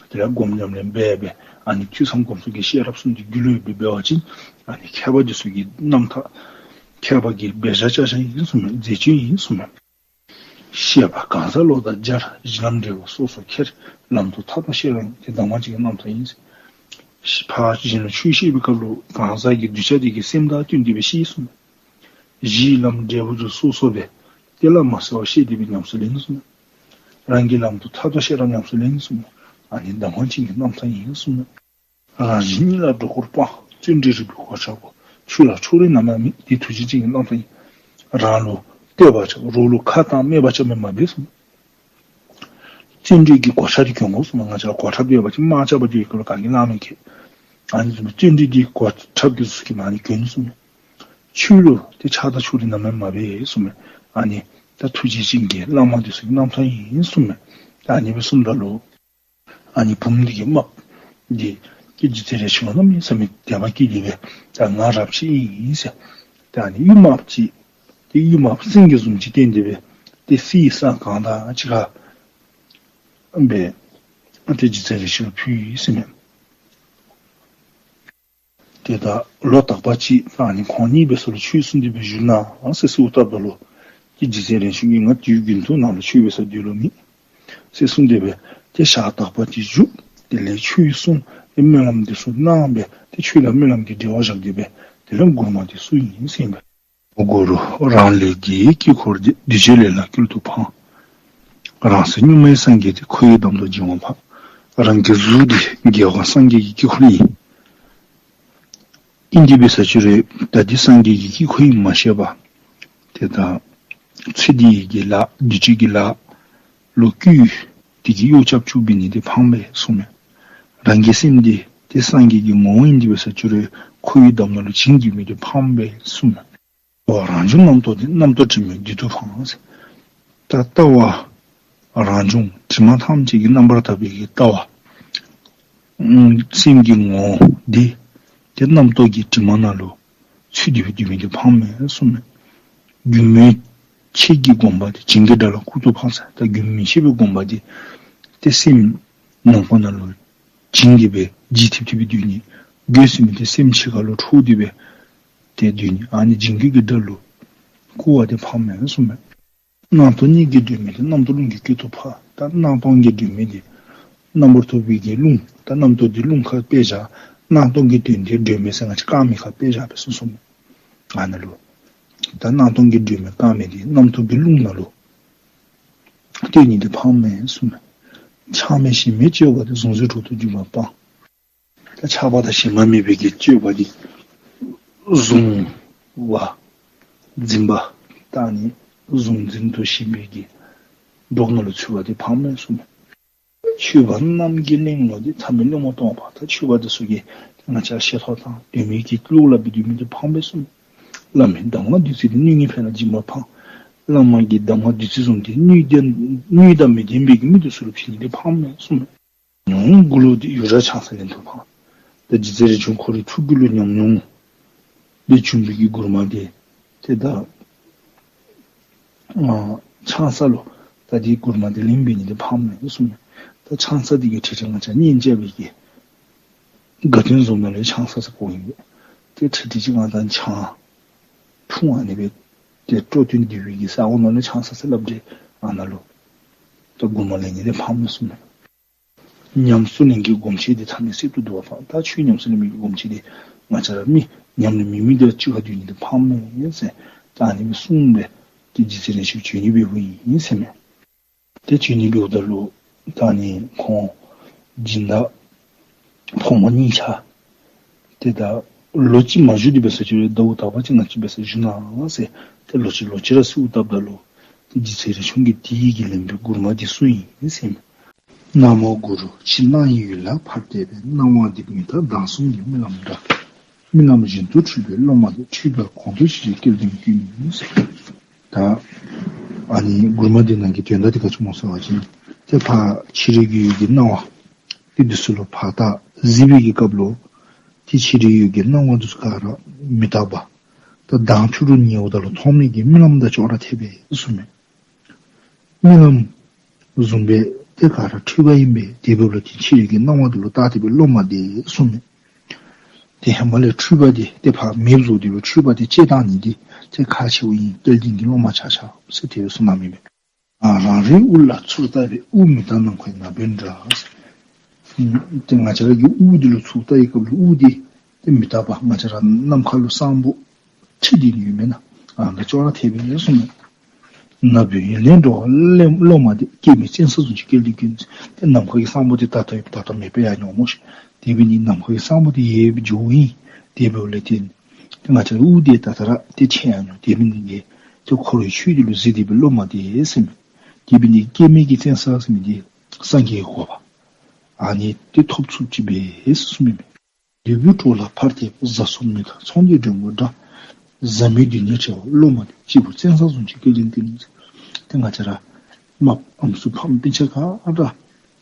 དེ་ལས་སྒོམ་ཉམས་ལེན་འབད་འབད་ཨ་ནི་ཐོས་བསམ་སྒོམ་གསུམ་གྱི་ཤེས་རབ་གསུམ་འདི་རྒྱུད་ལུ་ཡོད་པའི་འབད་བ་ཅིན་ཨ་ནི་མཁས་པ་འདི་ཚུ་གི་རྣམ་ཐར་མཁས་པ་གི་འབད་བཞག་བྱ་བྱ་ཡིན་ཟེར་མས། མཛད་སྤྱོད་ཡིན་ཟེར་མས། བཤད་པ་གང་ཟག་བློ་དང་སྦྱར། གཞི་ལམ་འབྲས་བུ་སོ་སོར་ཁྱེར། ལམ་དུ་ཐག་དང་བཤད་རབ་ཡིན། དེ་གདམས་ངག་ཅན་གྱི་རྣམ་ཐར་ཡིན། ཕར་གཞན་ལུ་ཆོས་བཤད་པའི་སྐབས་ལུ་གང་ཟག་གི་གདུལ་བྱ་དེ་གི་སེམས་དང་བསྟུན་ཏེ་སྦེ་བཤད་གསུངས། གཞི་ལམ་འབྲས་བུ་དེ་སོ་སོ་སྦེ་དེ་ལ་མ་ཟད་པར་བཤད་དེ་སྦེ་ཉམས་སུ་ལེན་གསུངས། རང་གི་ལམ་དུ་ཐག་དང་བཤད་རབ་ཉམས་སུ་ལེན་གསུངས། ཨ་ནི་གདམས་ངག་ཅན་གྱི་རྣམ་ཐར་ཡིན་གསུངས། རང་གཞན་གཉིས་ལ་སྒྲོ་སྐུར་སྤང་། བརྩོན་འགྲུས་རིག་པའི་གོ་ཆ་བགོ། ཆོས་ལ་ཕྱོགས་རིས་རྣམ་གཡེང་མེད། འདི་ཐུགས་རྗེ་ཅན་གྱི་རྣམ་ཐར་ཡིན། རང་ལུ་བསྟོད་པ་རྐྱབ། རོགས་ལུ་ཁ་བཏང་སྨད་པ་རྐྱབ་མི་མ་འབད་གསུངས། བརྩོན་འགྲུས་ཀྱི་གོ་ཆ་དེ་གྱོན་དགོ་གསུངས། ང་བཅས་ར་གོ་ཁྲབ་ཡོད་པ་ཅིན་དམག་རྐྱབ་པར་འགྱོ་བའི་སྐབས་ལུ་ག་གིས་བླང་མི་ཁེ། ཨ་ནི་བཟུམ་བརྩོན་འགྲུས་ཀྱི་གོ་ཁྲབ་ཀྱི་གཟུགས་ཀྱི་མ་ཎི་གྱོན་གསུངས། ཆོས་ལུ་ཏེ་ཆགས་སྡང་ཕྱོགས་རིས་རྣམ་གཡེང་མ་འབད་གསུངས། ཨ་ནི་ད་ཐུགས་རྗེ་ཅན་གྱི་བླ་མ་དེ་ཚུ་གི་རྣམ་ཐར་ཡིན་གསུངས། ཨ་ནི་སྦེ་གསུངམ་ད་ལུ་ཨ་ནི་བུམོ་འདི་གིས་རྨགཔ་འདི་ཀྱི་རྗེ་བཙུན་རས་ཆུང་གནམ་མེད་ས་མེད་དད་པ་སྐྱེས་ཏེ་སྦེ་ད་ང་རབས་ཆད་ཨིན་ཟེར། ད་ཨ་ནི་གཡུ་དམརཔོ་ཅིག་ཏེ་གཡུ་དམརཔོ་སེང་གེ་བཟུམ་ཅིག་བསྟན་ཏེ་སྦེ་ཏེ་གསེར་སྲང་གང་དང་གཅིག་ཁར་སྦེ་ཏེ་རྗེ་བཙུན་རས་ཆུང་ལུ་ཕུལ་ཡི་ཟེར་མས། ཏེ་ད་ལོ་དག་པ་ཅིག་ད་ཨ་ནི་ཁོང་གཉིས་སྦེ་ས་ལུ་ཆོས་གསུང་སྟེ་སྦེ་བཞུགས་གནང་ཟེར་གསོལཝ་བཏབ་ད་ལུ་ཏེ་རྗེ་བཙུན་རས་ཆུང་གིས་ང་དུས་རྒྱུན་དུ་ནཱ་ལུ་ཆོས་འབད་སར་སྡོད་ལོང་མེད་ཟེར་གསུངས་ཏེ་སྦེ་ཏེ་ཞག་དག་པ་ཅིག་བཞུགས། དེ་ལས་ཆོས་གསུངས། ཏེ་སྨོན་ལམ་དེ་ཚུ་གནང་སྦེ་ཏེ་ཆོས་དང་སྨོན་ལམ་གྱི་འབྲེལ་བ་བཞག་སྟེ་སྦེ་དེ་ལས་མགུར་མ་དེ་གསུངས་ཡི་ཟེར་ཨིན་པས། གུ་རུ་རང་ལས་རྒྱལ་བའི་དཀྱིལ་འཁོར་འདི། གདུལ་བྱའི་ལས་ལ་བསྐུལ་དུ་འཕང་། རང་སེམས་གཉུག་མའི་སངས་རྒྱས་འདི། ཁོ་བོས་གདམས་ངག་སྦྱིན་པ་འཕང་། རང་གི་གཟུགས་འདི་རྒྱལ་བ་སངས་རྒྱས་ཀྱི་དཀྱིལ་འཁོར་ཨིན། ཨིན་ཏེ་འབད་ས་ཅིག་རུང་ད་འདི་སངས་རྒྱས་ཀྱི་དཀྱིལ་འཁོར་ཨིནམ་མ་ཤེས་པར་ཏེ་ད་ཚེ་འདི་གི་ལཱ་འདི་ཅིག་གི་ལཱ་ལུ་བསྐུལ་ཏེ་གི་གཡོག་རྐྱབ་བཅུག་འབད་ནི་འདི་ཕངས་པས་གསུངས་མས། རང་གི་སེམས་འདི་ཏེ་སངས་རྒྱས་ཀྱི་ངོ་བོ་ཨིན་ཏེ་འབད་ས་ཅིག་རུང་ཁོ་བོའི་གདམས་ངག་ལུ་བྱིན་གྱིས་མི་དེ་ཕངས་པས་གསུངས་མས། ཨོ་རང་བྱུང་རྣམ་རྟོག་འདི། རྣམ་རྟོག་དྲི་མས་བདུད་དུ་འཕངས་ཟེར། ད་ལྟ་བ་རང་བྱུང་དྲི་མ་ཐམས་ཅད་ཀྱི་རྣམ་པར་དག་པའི་གི་ལྟ་བ་ཨམ་སེམས་ཀྱི་ངོ་བོ་འདི་ཏེ་རྣམ་རྟོག་གི་དྲི་མ་ནང་ལུ་ཚུད་དེ་སྦེ་སྡོད་མི་འདི་ཕངས་པས་གསུངས་མས། སྒྱུ་མའི་ཆས་ཀྱི་གོམ་པ་འདི། བྱིན་གྱིས་དགྲ་ལ་བསྐུར་དུ་འཕང་ཟེར། ད་སྒྱུ་མི་ཤེས་པའི་གོམ་པ་འདི་ཏེ་སེམས་ནང་ཁོག་ནང་ལུ་བྱིན་གྱིས་སྦེ་འཇིགས་ཐིབ་ཐིབ་སྦེ་སྡོད་ནི། སྒོས་སུ་མི་ཏེ་སེམས་ཕྱི་ཁ་ལུ་འཕྲོ་སྟེ་སྦེ་ཏེ་སྡོད་ནི། ཨ་ནི་བྱིན་གྱིས་དགྲ་ལུ་བསྐུར་བ་འདི་ཕངས་པས་གསུངས་མས། རྣམ་རྟོག་གཉིས་ཀྱི་སྒྲོན་མེ་འདི། རྣམ་རྟོག་རླུང་གི་དཀྱིལ་དུ་ཕབ། ད་སྣང་སྟོང་གི་སྒྲོན་མེ་འདི་རྣམ་པར་རྟོག་པའི་གི་རླུང་། ད་རྣམ་རྟོག་འདི་རླུང་ཁར་དཔེ་བཞག། སྣང་སྟོང་གི་དོན་འདི་སྒྲོན་མེ་ཟེར་ང་བཅས་དཀར་མེ་ཁར་དཔེ་བཞག་སྦེ་གསུངས་གསུངས་མས། ཨ་ནཱ་ལུ་ད་སྣང་སྟོང་གི་སྒྲོན་མེ་དཀར་མེ་འདི་རྣམ་རྟོག་གི་རླུང་ནང་ལུ་གཏད་ནི་འདི་ཕངས་པས་གསུངས་མས། ཆགས་མེད་ཞེན་མེད་སྤྱོད་པ་འདི། གཟུང་འཛིན་གྲོགས་དང་འཇུག་པ་སྤང་། ད་ཆགས་པ་དང་ཞེན་པ་མེད་པའི་གི་སྤྱོད་པ་འདི་གཟུང་བ་འཛིན་པ་ད་ཨ་ནི་གཟུང་འཛིན་དང་ཞེན་པའི་གི་གྲོགས་ནང་ལུ་ཚུད་པ་འདི་ཕངས་པས་གསུངས་མས། ཆོས་པ་རྣམས་ཀྱི་གླེང་ལོག་འདི། ཐ་མལ་གླེང་མོ་སྟོང་པ། ད་ཆོས་པ་འདི་ཚུ་གིས་ང་བཅས་ཤེས་ཐོག་དང་དོན་མེད་ཀྱི་བློ་སླབ་སྦེ་སྡོད་མི་འདི་ཕངས་པས་གསུངས་མས། བླ་མའི་གདམས་ངག་བདུད་རྩི་འདི། སྣོད་ངན་ཕན་ལ་སྦྱིན་པ་འཕང་། བླ་མ་གི་གདམས་ངག་བདུད་རྩི་བཟུམ་འདི་སྣོད་ལྡན་སྣོད་དང་མི་ལྡན་པའི་གི་མི་འདི་ཚུ་ལུ་བྱིན་ནི་འདི་ཕངས་པས་གསུངས་མས། ཉོན་མོངས་མགུར་གླུ་འདི། ཡུལ་རབས་ཆང་ས་ལེན་དུ་འཕང་། ད་རྗེ་བཙུན་རས་ཆུང་ཁོ་རའི་ཐུགས་རྒྱུད་ལུ་ཉམས་མྱོང་ལས་བྱུང་བའི་གི་མགུར་མ་འདི་ཏེ་ད་ཨ་ཆང་ས་ལུ་ད་འདི་མགུར་མ་འདི་ལེན་འབད་ནི་འདི་ཕངས་མས་གསུངས་མས། ད་ཆང་ས་འདི་གི་ཁྲིད་ཁྲིད་ང་བཅས་གཉེན་རྐྱབ་པའི་གི་དགའ་སྟོན་བཟུམ་ནང་ལུ་ཆང་ས་ཟེར་གོཝ་ཨིན་པས། ཏེ་ཁྲིད་ཁྲིད་ཅིག་ང་དང་ཆང་འཐུང་ཨ་ནི་སྦེ་ཏེ་སྤྲོ་སྟོན་འདི་སྦེ་གི་ས་འོག་ནང་ལུ་ཆང་ས་ཟེར་སླབ་སྟེ་ཨ་ནཱ་ལུ་ད་མགུར་མ་ལེན་ནི་འདི་ཕངས་མས་གསུངས་མས། ཉམས་སུ་ལེན་གྱི་སྒོམ་ཆེན་འདི། ཐ་མལ་གསེབ་ཏུ་འདུ་བ་ཕངས། ད་ཆོས་ཉམས་སུ་ལེན་མི་གི་སྒོམ་ཆེན་འདི་ང་བཅས་ར་མི་ཉམས་ལེན་མེད་མི་འདི་གཅིག་ཁར་སྡོད་ནི་འདི་ཕངས་མས་ཟེར་ད་ཨ་ནི་སྦེ་གསུངས་སྦེ་ཏེ་རྗེ་བཙུན་རས་ཆུང་བྱོན་ནི་འབདཝ་ཨིན་ཟེར་མས། ཏེ་བྱོན་ནི་འབདཝ་ད་ལུ་ད་ཨ་ནི་ཁོང་སྦྱིན་བདག་ཕོ་མོ་གཉིས་ཆ་ཏེ་ད་ལོ་གཅིག་མ་བཞུགས་ཏེ་འབད་ས་ཅིག་རུང་ཟླཝ་དག་པ་ཅིག་ནང་ཅིག་འབད་སར་བཞུགས་གནང་ཟེར་ཏེ་ལོག་ཅི་ལོག་ཅི་ར་གསོལཝ་བཏབ་ད་ལུ་ཏེ་རྗེ་བཙུན་རས་ཆུང་གིས་དེ་ཡི་གི་ལེན་པའི་མགུར་མ་འདི་གསུངས་ཡི་ཟེར་མས། ན་མོ་གུ་རུ། ཕྱི་སྣང་བའི་ཡུལ་ལ་ཕར་བལྟས་པས། སྣང་བ་འདི་མི་རྟག་མདངས་གསུམ་གྱི་རྨི་ལམ་འདྲ། རྨི་ལམ་བཞིན་དུ་འཁྲུལ་པའི་སློབ་མ་འདི། འཁྲུལ་པ་གོང་དུ་ཞི་བྱེད་སྐལ་ལྡན་ཀུན། ད་ཨ་ནི་མགུར་མ་འདི་ནང་གི་དོན་དག་འདི་ག་ཅི་སྨོ་ཟེར་བ་ཅིན་ཏེ་ཕར་ཕྱི་རོལ་གྱི་ཡུལ་གྱི་སྣང་བ་འདི་འདི་ཚུ་ལུ་ཕར་ད་གཟིགས་པའི་གི་སྐབས་ལུ་ཏེ་ཕྱི་རོལ་ཡུལ་གྱི་སྣང་བ་འདི་ཚུ་ག་ར་མི་རྟག་པ་ད་མདངས་ཕྱི་རུ་ཉེཝ་ད་ལུ་མཐོང་མི་གི་རྨི་ལམ་དང་ཅོག་ར་འཐད་པས་གསུངས་མས། རྨི་ལམ་བཟུམ་སྦེ་ཏེ་ག་ར་འཁྲུལ་པ་ཨིན་པས། དེ་འབདཝ་ལུ་ཏེ་ཕྱི་རོལ་གྱི་སྣང་བ་འདི་ལུ་བལྟ་སྟེ་སྦེ་སློབ་མ་འདི་གསུངས་མས། ཏེ་ཧེ་མ་ལས་འཁྲུལ་པ་འདི་ཏེ་ཕར་མེདཔ་བཟོ་སྟེ་སྦེ་འཁྲུལ་པ་འདི་བཅད་གཏང་ནི་འདི་ཏེ་ཁག་ཆེཝ་ཨིན། སྐལ་ལྡན་གྱི་སློབ་མ་ཆ་ཁྱབ་ཟེར་དེ་སྦེ་གསུངས་གནངམ་ཨིན་པས། ཨ་རང་རེའི་དབུ་ལ་ཚུར་ལྟ་བའི། དབུ་མི་རྟག་ནམ་མཁའི་ན་བུན་འདྲ། ཨུམ་ཏེ་ང་བཅས་ར་གི་དབུ་འདི་ལུ་ཚུར་ལྟ་བའི་སྐབས་ལུ་དབུ་འདི་ཏེ་མི་རྟག་པ། ང་བཅས་ར་ནམ་མཁའ་ལུ་སང་ཕོད་ཁྲི་འདི་ནི་ཡོད་མེན་ན། ཨ་ནི་ཅོག་ར་འཐདཔ་སྦེ་གསུངས་མས། ན་བུན་ཡུན་ནན་འགྲོ་བ་སློབ་མ་དེ། སྐྱེ་མེད་བཙན་ས་བཟུང་ཅིང་སྐལ་ལྡན་ཀུན། ཏེ་ནམ་མཁའ་གི་སང་ཕོད་འདི་ད་ལྟོ་ད་ལྟོ་མེདཔ་ཡར་འགྱོཝ་སྨོ་ཤིག། དེ་འབད་ནི་ནམ་མཁའ་གི་སང་ཕོད་འདི་ཡལ་འགྱོཝ་ཨིན། དེ་འབདཝ་ལས་ཏེ་ཏེ་ང་བཅས་དབུ་འདི་ད་ལྟོ་ར་ཏེ་ཆད་ཡར་འགྱོ། དེ་འབད་ནི་འདི་གིས་ཏེ་འཁོར་བའི་ཆོས་འདི་ལུ་གཟིགས་ཏེ་སྦེ་སློབ་མ་དེ་ཟེར་མས། དེ་འབད་ནི་སྐྱེ་མེད་ཀྱི་བཙན་ས་ཟེར་མི་འདི་སངས་རྒྱས་ཀྱི་གོ་འཕང་ཨ་ནི་ཏེ་ཐོབ་ཚུགསཔ་ཅིག་སྦེ་གསུངས་མས། འདོད་པའི་གྲོགས་ལ་ཕར་བལྟས་པ། བཟའ་ཚང་མི་རྟག་ཚོང་འདིས་འདྲེན་པ་འདྲ། བཟའ་མི་འདི་ནི་བྲལ་བ་སློབ་མ་དེ། སྐྱེས་བུ་བཙན་ས་བཟུང་ཅིང་སྐལ་ལྡན་ཀུན། ཏེ་ང་བཅས་ར་མ་ཨམ་སྲུ་ཕམ་སྤུན་ཆ་ག་ར་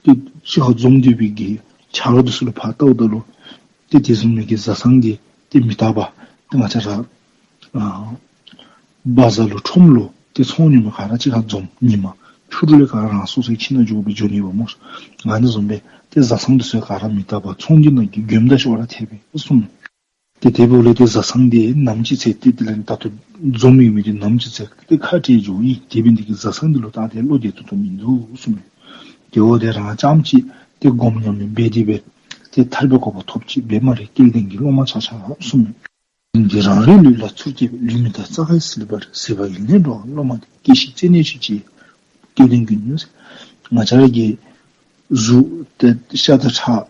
ཏེ་གཅིག་ཁར་འཛོམས་ཏེ་སྦེ་གི་ཆ་རོགས་འདི་ཚུ་ལུ་ཕར་བལྟཝ་ད་ལུ་ཏེ་དེ་བཟུམ་མའི་གི་བཟའ་ཚང་འདི་ཏེ་མི་རྟག་པ། ཏེ་ང་བཅས་ར་ཨ་བ་ཛར་ལུ་ཁྲོམ་ལུ་ཏེ་ཚོང་ཉོ་མི་ག་ར་གཅིག་ཁར་འཛོམས། ཉིན་མ་ཕྱི་རུ་ལས་ག་ར་རང་སོ་སོའི་ཁྱིམ་ནང་འགྱོ་སྦེ་འགྱོ་ནི་འབདཝ་སྨོ། ཨ་ནི་བཟུམ་སྦེ་ཏེ་བཟའ་ཚང་འདི་ཚུ་ག་ར་མི་རྟག་པ། ཚོང་འདི་ནང་གི་མགྱོནམ་དང་ཅོག་ར་འཐདཔ་སྦེ་གསུངས། ཏེ་དེ་འབདཝ་ལས་ཏེ་བཟའ་ཚང་འདི་ནམ་ཅིག་ཚེ་ཏེ་དེ་ལས་ད་ལྟོ་འཛོམས་ཡོད་མི་འདི་ནམ་ཅིག་ཚེ་ཏེ་ཁ་བྲལ་འགྱོཝ་ཨིན། དེ་འབད་ནི་འདི་གིས་བཟའ་ཚང་འདི་ལུ་བལྟ་སྟེ་བློ་བདེ་ཏོག་ཏོ་མིན་འདུག་གསུངས་མས། དེ་འབདཝ་ད་རང་རྐྱངམ་གཅིག་ཏེ་སྒོམ་ཉམས་ལེན་འབད་དེ་སྦེ་ཏེ་ཐར་པའི་གོ་འཕང་ཐོབ་ཅི། འབད་མ་རེ་སྐལ་ལྡན་གྱི་སློབ་མ་ཆ་ཁྱབ་གསུངས་མས། འདི་རང་རེའི་ལུས་ལ་ཚུར་བལྟས་པས། ལུས་མི་རྟག་རྩྭ་ཁའི་ཟིལ་པ་རེད། ཟིལ་པ་ཡུན་ནན་འགྲོ་བ་སློབ་མ་དེ། སྐྱེ་ཤི་རྩད་ནས་ཆོད་ཅིག་སྐལ་ལྡན་ཀུན། ང་བཅས་ར་གི་གཟུགས་ཏེ་ཤ་དང་ཁྲག་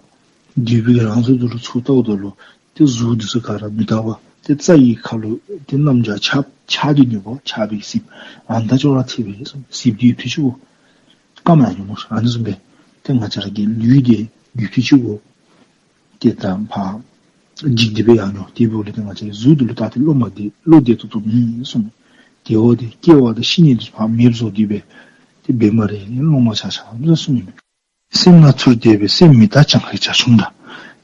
འདུས་པའི་རང་གཟུགས་འདི་ལུ་ཚུར་བལྟཝ་ད་ལུ་ཏེ་གཟུགས་འདི་ཚུ་ག་ར་མི་རྟག་པ། ཏེ་རྩྭ་ཡི་ཁ་ལུ་ཏེ་གནམ་ལྕགས་ཆརཔ་ཆརཔ་འདི་ཉོ་དགོ། ཆརཔ་གི་ཟིལཔ་ཨ་ནི་དང་ཅོག་ར་འཐདཔ་སྦེ་གསུངས། ཟིལཔ་འདི་ཡུད་ཐེངས་ཅིག་གུ་སྐམ་ཡར་འགྱོཝ་སྨོ། ཨ་ནི་བཟུམ་སྦེ་ཏེ་ང་བཅས་ར་གི་ལུས་འདི་ཡུད་ཐེངས་ཅིག་གུ་ཏེ་ད་ཕར་འཇིག་སྟེ་སྦེ་ཡར་འགྱོ། དེ་འབདཝ་ལས་ཏེ་ང་བཅས་གཟུགས་འདི་ལུ་བལྟ་སྟེ་སློབ་མ་དེ་བློ་བདེ་ཏོག་ཏོ་མེད་གསུངས། དེ་འབདཝ་ད་སྐྱེ་བ་དང་ཤི་ནི་འདི་ཕར་མེདཔ་བཟོ་སྟེ་སྦེ་ཏེ་འབད་མ་རེ་སློབ་མ་ཆ་ཁྱབ་གསུངས་མས། སེམས་ལ་ཚུར་བལྟས་པས། སེམས་མི་རྟག་གྱངས་ཁའི་བྱ་ཁྱུང་འདྲ།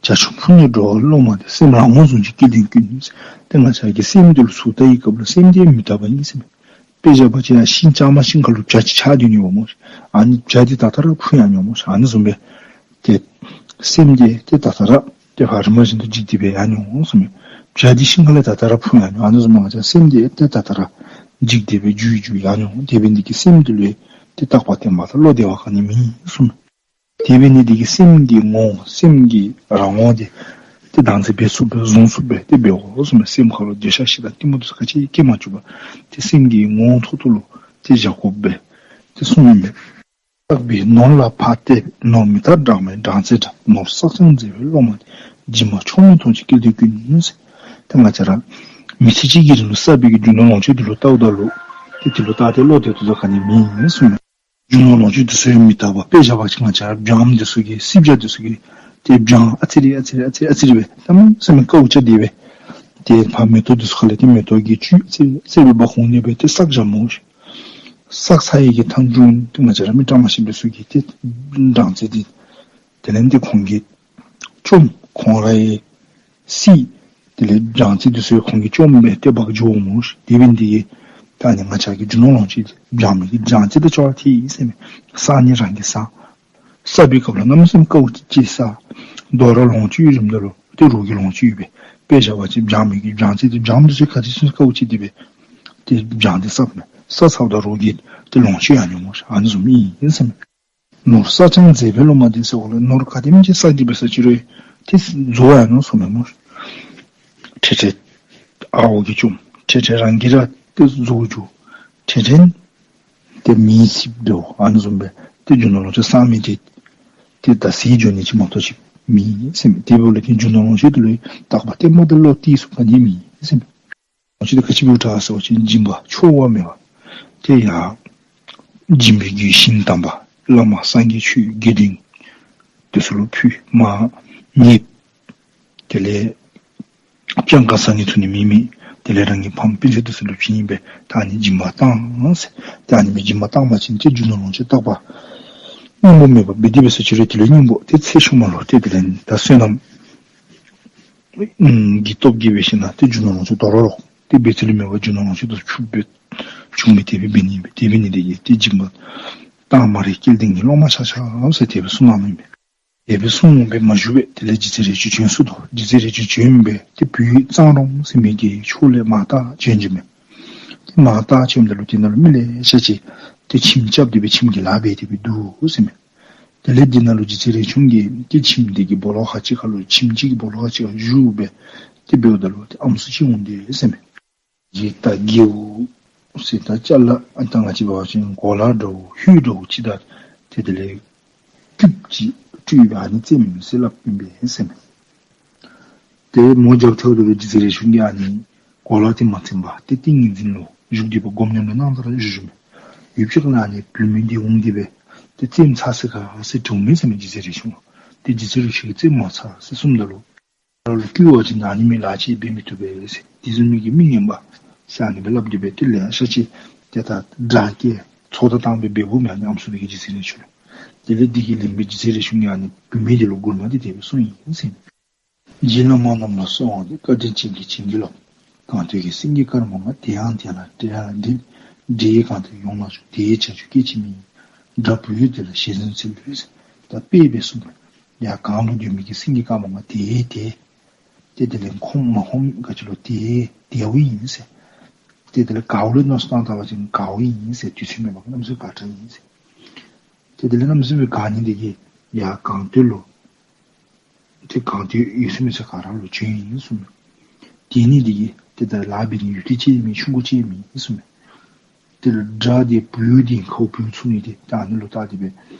བྱ་ཁྱུང་འཕུར་ནས་འགྲོ་བ་སློབ་མ་དེ། སེམས་རང་ངོ་བཟུང་ཅིག་སྐལ་ལྡན་ཀུན། ཏེ་ང་བཅས་ཀྱི་སེམས་འདི་ལུ་ཚུར་བལྟ་བའི་སྐབས་ལུ་སེམས་འདི་མི་རྟག་པ་ཨིན་ཟེར་མས། དཔེ་བཞག་པ་ཅིན་ཡར་ཤིང་ལྕང་མ་ཤིང་ཁ་ལུ་བྱ་ཅིག་ཆགས་སྡོད་ནི་འབདཝ་སྨོ། ཨ་ནི་བྱ་འདི་ད་ལྟོ་ར་འཕུར་ཡར་འགྱོཝ་སྨོ། ཨ་ནི་བཟུམ་སྦེ་ཏེ་སེམས་འདི་ཏེ་ད་ལྟོ་ར་ཏེ་ཕར་རིམ་པ་བཞིན་དུ་འཇིག་སྟེ་སྦེ་ཡར་འགྱོཝ་སྨོ་ཟེར་མས། བྱ་འདི་ཤིང་ཁ་ལས་ད་ལྟོ་ར་འཕུར་ཡར་འགྱོཝ། ཨ་ནི་བཟུམ་སྦེ་ང་བཅས་སེམས་འདི་ཏེ་ད་ལྟོ་ར་འཇིག་སྟེ་སྦེ་འགྱུར་འགྱུར་ཡར་འགྱོཝ། དེ་འབད་ནི་འདི་གིས་སེམས་འདི་ལུ་ཏེ་རྟག་པ་བརྟན་པ་དང་བློ་བདེ་བ་ག་ནི་མེད་གསུངས་མས། དེ་འབད་ནི་འདི་གིས་སེམས་ཀྱི་ངོ་བོ་སེམས་ཀྱི་རང་ངོ་འདི་ཏེ་བདག་འཛིན་འབད་ཚུགསཔ་སྦེ་བཟུང་ཚུགསཔ་སྦེ་ཏེ་འབད་དགོ་གསུངས་མས། སེམས་ཁ་ལུ་འདོད་ཆགས་ཞེ་སྡང་གཏི་མུག་འདི་ཚུ་ག་ཅི་སྐྱེ་མ་བཅུག་པར་ཏེ་སེམས་ཀྱི་ངོ་བོ་ཐོག་ཐོག་ལུ་ཏེ་བཞག་དགོཔ་སྦེ་ཏེ་གསུངས་མས། བརྟག་པའི་ནོར་ལ་ཕར་བལྟས་པས། ནོར་མི་རྟག་སྦྲང་མའི་སྦྲང་རྩི་འདྲ། ནོར་བསགས་ཀྱང་མཛེས་པའི་སློབ་མ་དེ། སྦྱིན་པ་ཆོག་མིན་མཐོང་ཅིག་སྐལ་ལྡན་ཀུན། ཏེ་ང་བཅས་ར་མི་ཚེ་གཅིག་གི་རིང་ལུ་བསགས་པའི་གི་རྒྱུ་ནོར་ལོངས་སྤྱོད་འདི་ལུ་བལྟཝ་ད་ལུ་ཏེ་དེ་ལུ་བལྟ་སྟེ་བློ་བདེ་ཏོག་ཏོ་ག་ནི་མེད་གསུངས་མས། རྒྱུ་ནོར་ལོངས་སྤྱོད་འདི་ཚུ་ཡང་མི་རྟག་པ། དཔེ་བཞག་པ་ཅིན་ང་བཅས་ར་སྦྱངམ་འདི་ཚུ་གིས་སྲིབ་བྱ་འདི་ཚུ་གིས་ཏེ་སྦྱང་ཨ་ཙི་རེ་ཨ་ཙི་རེ་ཨ་ཙི་རེ་ཨ་ཙི་རེ་སྦེ་གནམ་མེད་ས་མེད་དཀའཝ་སྤྱད་དེ་སྦེ་ཏེ་ཕར་མེ་ཏོག་འདི་ཚུ་ཁ་ལས་ཏེ་མེ་ཏོག་གི་བཅུད་ཨ་ཙི་རེ་ཨ་ཙི་རེ་སྦེ་འབག་འོང་ནི་སྦེ་ཏེ་བསགས་བཞགཔ་སྨོ་ཤིག། བསགས་ཚར་བའི་གི་མཐའ་མཇུག་ཏེ་ང་བཅས་ར་མི་དྲང་པ་ཅིག་འདི་ཚུ་གིས་ཏེ་སྦྲང་རྩི་འདི་དེ་ལས་ཏེ་ཁོང་གིས་བཅོམ། ཁོང་ར་ཡང་བསྲེག། དེ་ལས་སྦྲང་རྩི་འདི་ཚུ་ཡང་ཁོང་གིས་བཅོམ་སྦེ་ཏེ་འབག་འགྱོཝ་སྨོ་ཤིག། དེ་འབད་ནི་འདི་གིས་ད་ཨ་ནི་ང་བཅས་ཀྱི་རྒྱུ་ནོར་ལོངས་སྤྱོད་འདི་སྦྱང་མི་གི་སྦྲང་རྩི་དང་ཅོག་ར་འཐདཔ་ཨིན་ཟེར་མས། བསགས་ནི་རང་གིས་བསགས། བསགས་པའི་སྐབས་ལུ་གནམ་མེད་ས་མེད་དཀའཝ་སྤྱད་བསགས། དོ་རུང་ལོངས་སྤྱོད་ཡོད་རིམ་ད་ལུ་ཏེ་རོགས་ཀྱིས་ལོངས་སྤྱོད་ཡོད་པས། དཔེ་བཞག་པ་ཅིན་སྦྱང་མི་གི་སྦྲང་རྩི་འདི་སྦྱངམ་འདི་ཚུ་ག་དེ་ཅིག་དཀའཝ་སྤྱད་དེ་སྦེ་ཏེ་སྦྱང་སྟེ་བསགསཔ་མས། བསགས་ཚརཝ་ད་རོགས་ཀྱིས་ཏེ་ལོངས་སྤྱོད་ཡར་འགྱོཝ་སྨོ་ཤིག། ཨ་ནི་བཟུམ་ཨིན་ཟེར་མས། ནོར་བསགས་ཀྱང་མཛེས་པའི་སློབ་མ་དེ་ཟེརཝ་ལས་ནོར་ག་དེམ་ཅིག་བསགས་ཏེ་འབད་ས་ཅི་རུང་ཏེ་རྫོགས་ཡར་འགྱོཝ་སྨོ་ཤིག། ཁྲེ་ཁྲེ་ཨརཝ་གིས་བཅོམ། ཁྲེ་ཁྲེ་རང་གིས་ར་ཏེ་རྫོགས་འགྱོ། ཁྲེ་ཁྲེ་ཏེ་མེ་འཚིགཔ་འདྲཝ་ཨ་ནི་བཟུམ་སྦེ་ཏེ་རྒྱུ་ནོར་ལོངས་སྤྱོད་བསགས་མི་དེ་ཏེ་ད་ཟད་འགྱོ་ནི་ཅིག་མ་གཏོགས་ཅིག་མེད་ཟེར་མས། དེ་འབདཝ་ལས་ཏེ་རྒྱུ་ནོར་ལོངས་སྤྱོད་དེ་ལུ་རྟག་པ་བརྟན་པ་དང་བློ་གཏད་སོ་ག་ནི་མེད་ཟེར་མས། ལོངས་སྤྱོད་དེ་ག་ཅི་འབདཝ་དྲག་ཟེར་བ་ཅིན་སྦྱིན་པ་ཆོག་པ་མེད་པ། ཏེ་ཡར་སྦྱིན་པའི་གི་ཞིང་དམ་པ་བླ་མ་སངས་རྒྱས་ཆོས་དགེ་འདུན་དེ་ཚུ་ལུ་ཕུལ། མར་ཉལ། དེ་ལས་སྤྱང་ཀ་བཟའ་ནི་འཐུང་ནི་མེད་མི་དེ་ལས་རང་གི་ཕམ་སྤུན་ཆ་དེ་ཚུ་ལུ་བྱིན་སྦེ་ད་ཨ་ནི་སྦྱིན་པ་བཏང་ཟེར། ད་ཨ་ནི་སྦེ་སྦྱིན་པ་བཏང་པ་ཅིན་ཏེ་རྒྱུ་ནོར་ལོངས་སྤྱོད་རྟག་པ་སྙིང་པོ་མེད་པ་འབད་དེ་འབད་ས་ཅི་རུང་དེ་ལས་སྙིང་པོ་ཏེ་ཚེ་ཤུལ་མ་ལུ་ཏེ་དེ་ལས་ད་བསོད་ནམས་ཨུམ་གི་སྟོབས་ཀྱིས་འབད་ཞིན་ན་ཏེ་རྒྱུ་ནོར་ལོངས་སྤྱོད་དོ་རུང་རོགས་ཏེ་འབད་ཚུལ་ལུ་མེད་པར་རྒྱུ་ནོར་ལོངས་སྤྱོད་དེ་ཚུ་ཕྱུགཔ་སྦེ་བྱུང་མི་དེ་སྦེ་འབད་ནི་ཨིན་པས། དེ་འབད་ནི་དེ་གིས་ཏེ་སྦྱིན་པ་བཏང་སྨ་རེ་སྐལ་ལྡན་གྱི་སློབ་མ་ཆ་ཁྱབ་ཟེར་དེ་སྦེ་གསུངས་གནངམ་ཨིན་པས། དེ་སྦེ་གསུངས་སྦེ་མ་བཞུགས་པས། དེ་ལས་རྗེ་བཙུན་རས་ཆུང་བྱོན་སོ་ནུག། རྗེ་བཙུན་རས་ཆུང་བྱོན་སྦེ་ཏེ་བོད་གཙང་རོང་ཟེར་མི་གི་ཕྱོགས་ལས་མར་ལྟ་བྱོན་བྱོནམ་མས། ཏེ་མར་ལྟ་བྱོནམ་ད་ལུ་དེ་ནང་ལུ་མི་ལེ་ཤ་ཅིག་ ཏེ་ཁྱིམ་རྐྱབ་སྟེ་སྦེ་ཁྱིམ་གྱི་ལཱ་འབད་དེ་སྦེ་འདུག་ཟེར་མས། དེ་ལས་འདི་ནང་ལུ་རྗེ་བཙུན་རས་ཆུང་གིས་ཏེ་ཁྱིམ་དེ་གི་སྦོ་ལོགས་ཁ་ཅིག་ཁར་ལུ་ཁྱིམ་ཅིག་གི་སྦོ་ལོགས་ཁ་ཅིག་ཁར་བཞུགས་སྦེ་ཏེ་འབདཝ་ད་ལུ་ཏེ་ཨམ་སྲུ་ཅིག་འོང་སྟེ་ཟེར་མས། ཡིག་ད་རྒྱལ་པོ་ཟེར་ད་ཅ་ལ་ཨ་ད་ང་བཅས་འབད་བ་ཅིན་གོ་ལ་འདྲཝ་ཧུད་འདྲཝ་ཅིག་དང་ཏེ་དེ་ལས་སྐུདཔ་ཅིག་སྤྲུལ་སྦེ་ཨ་ནི་བཙེམ་ཟེར་སླབ་ཨིན་པས་ཟེར་མས། ཏེ་མོ་རྒྱབ་ཐལཝ་ད་ལུ་རྗེ་བཙུན་རས་ཆུང་གིས་ཨ་ནི་གོ་ལ་དེ་མ་བཙེམ་པར་ཏེ་ཏིང་ངེ་འཛིན་ལུ་བཞུགས་ཏེ་སྦེ་སྒོམ་ཉམས་ལེན་གནང་ད་ར་བཞུགས་བཞུགསཔ་མས། ཡུདཔ་ཅིག་ཁར་ཨ་ནི་བུད་མེད་འདི་འོང་སྟེ་སྦེ་ཏེ་བཙེམ་ཚར་ཟེར་ག་ཟེར་དྲིཝ་མས་ཟེར་མས་རྗེ་བཙུན་རས་ཆུང་ལུ། ཏེ་རྗེ་བཙུན་རས་ཆུང་གིས་བཙེམ་མ་ཚར་ཟེར་གསུངམ་ད་ལུ། ར་ལུ་བསྐུལ་བ་ཅིན་ཨ་ནི་མི་ལཱ་ཅིག་འབད་མི་བཏུབ་པས་ཟེར། དེ་བཟུམ་མའི་གི་མི་ངན་པ་ཟེར་ཨ་ནི་སྦེ་སླབ་སྟེ་སྦེ་ཏེ་ལེ་ཤ་ཅིག་ཏེ་ད་དགྲ་བཀལ་ཚོགས་བརྡ་བཏང་སྦེ་འབདཝ་མས་ཨ་ནི་ཨམ་སྲུ་དེ་གིས་རྗེ་བཙུན་རས་ཆུང་ལུ། དེ་ལས་དེ་གི་ལན་སྦེ་རྗེ་བཙུན་རས་ཆུང་གིས་ཨ་ནི་བུད་མེད་དེ་ལུ་མགུར་མ་འདི་དེ་སྦེ་གསུངས་ཡི་ཟེར། རྗེ་བླ་མ་རྣམས་ལ་གསོལ་བ་འདེབས། བཀའ་དྲིན་ཅན་གྱིས་བྱིན་གྱིས་རློབས། གང་འདོད་ཀྱི་སེང་གེ་དཀར་མོ་ང་། དེ་ཡང་དེ་ལ་སྤྲད་ལ་འདི། འདྲེ་ཡིས་གང་འདོད་ཡོངས་ལ་སྤྱོད། དེ་ཡི་བྱ་སྤྱོད་སྐད་ཅིག་མེད། དགྲ་བུ་ཡོད་དེ་ལ་ཞེ་བཟུང་འཚལ་ལོ་ཟེར། ད་དཔེ་སྦེ་གསུངས་པས། ཡར་གངས་ལུ་སྡོད་མི་གི་སེང་གེ་དཀར་མོ་ང་དེ་དེ། ཏེ་དེ་ལས་ཁོམ་མ་ཁོམ་ག་ཅི་ལོ་དེ་དེ་བ་ཨིན་ཟེར། ཏེ་དེ་ལས་གའུ་ལུ་མནོ་བསམ་བཏང་ད་པ་ཅིན་གའུ་ཨིན་ཟེར། དུས་ཚོད་མེད་པར་གནམ་མེད་ས་མེད་ཁག་དྲགས་ཨིན་ཟེར། ཏེ་དེ་ལས་གནམ་མེད་ས་མེད་ག་ནི་དེ་གིས་ཡར་གངས་སྟོད་ལུ་ཏེ་གངས་སྟོད་ཡོད་ས་མེད་ས་ག་ར་ལུ་བྱོན་ཡི་གསུངས་མས། དེ་ནི་དེ་གིས་ཏེ་ད་ལཱ་འབད་ནི་ཡུདཔ་ཐེངས་ཅིག་མེད་ཆུང་ཀུ་ཅིག་མེད་གསུངས་མས། ཏེ་ལུ་དགྲ་དེ་བུ་ཡོད་དེ་ཁོ་བུ་ཚུགས་ནི་དེ་ད་ཨ་ནི་ལུ་བལྟ་སྟེ་སྦེ་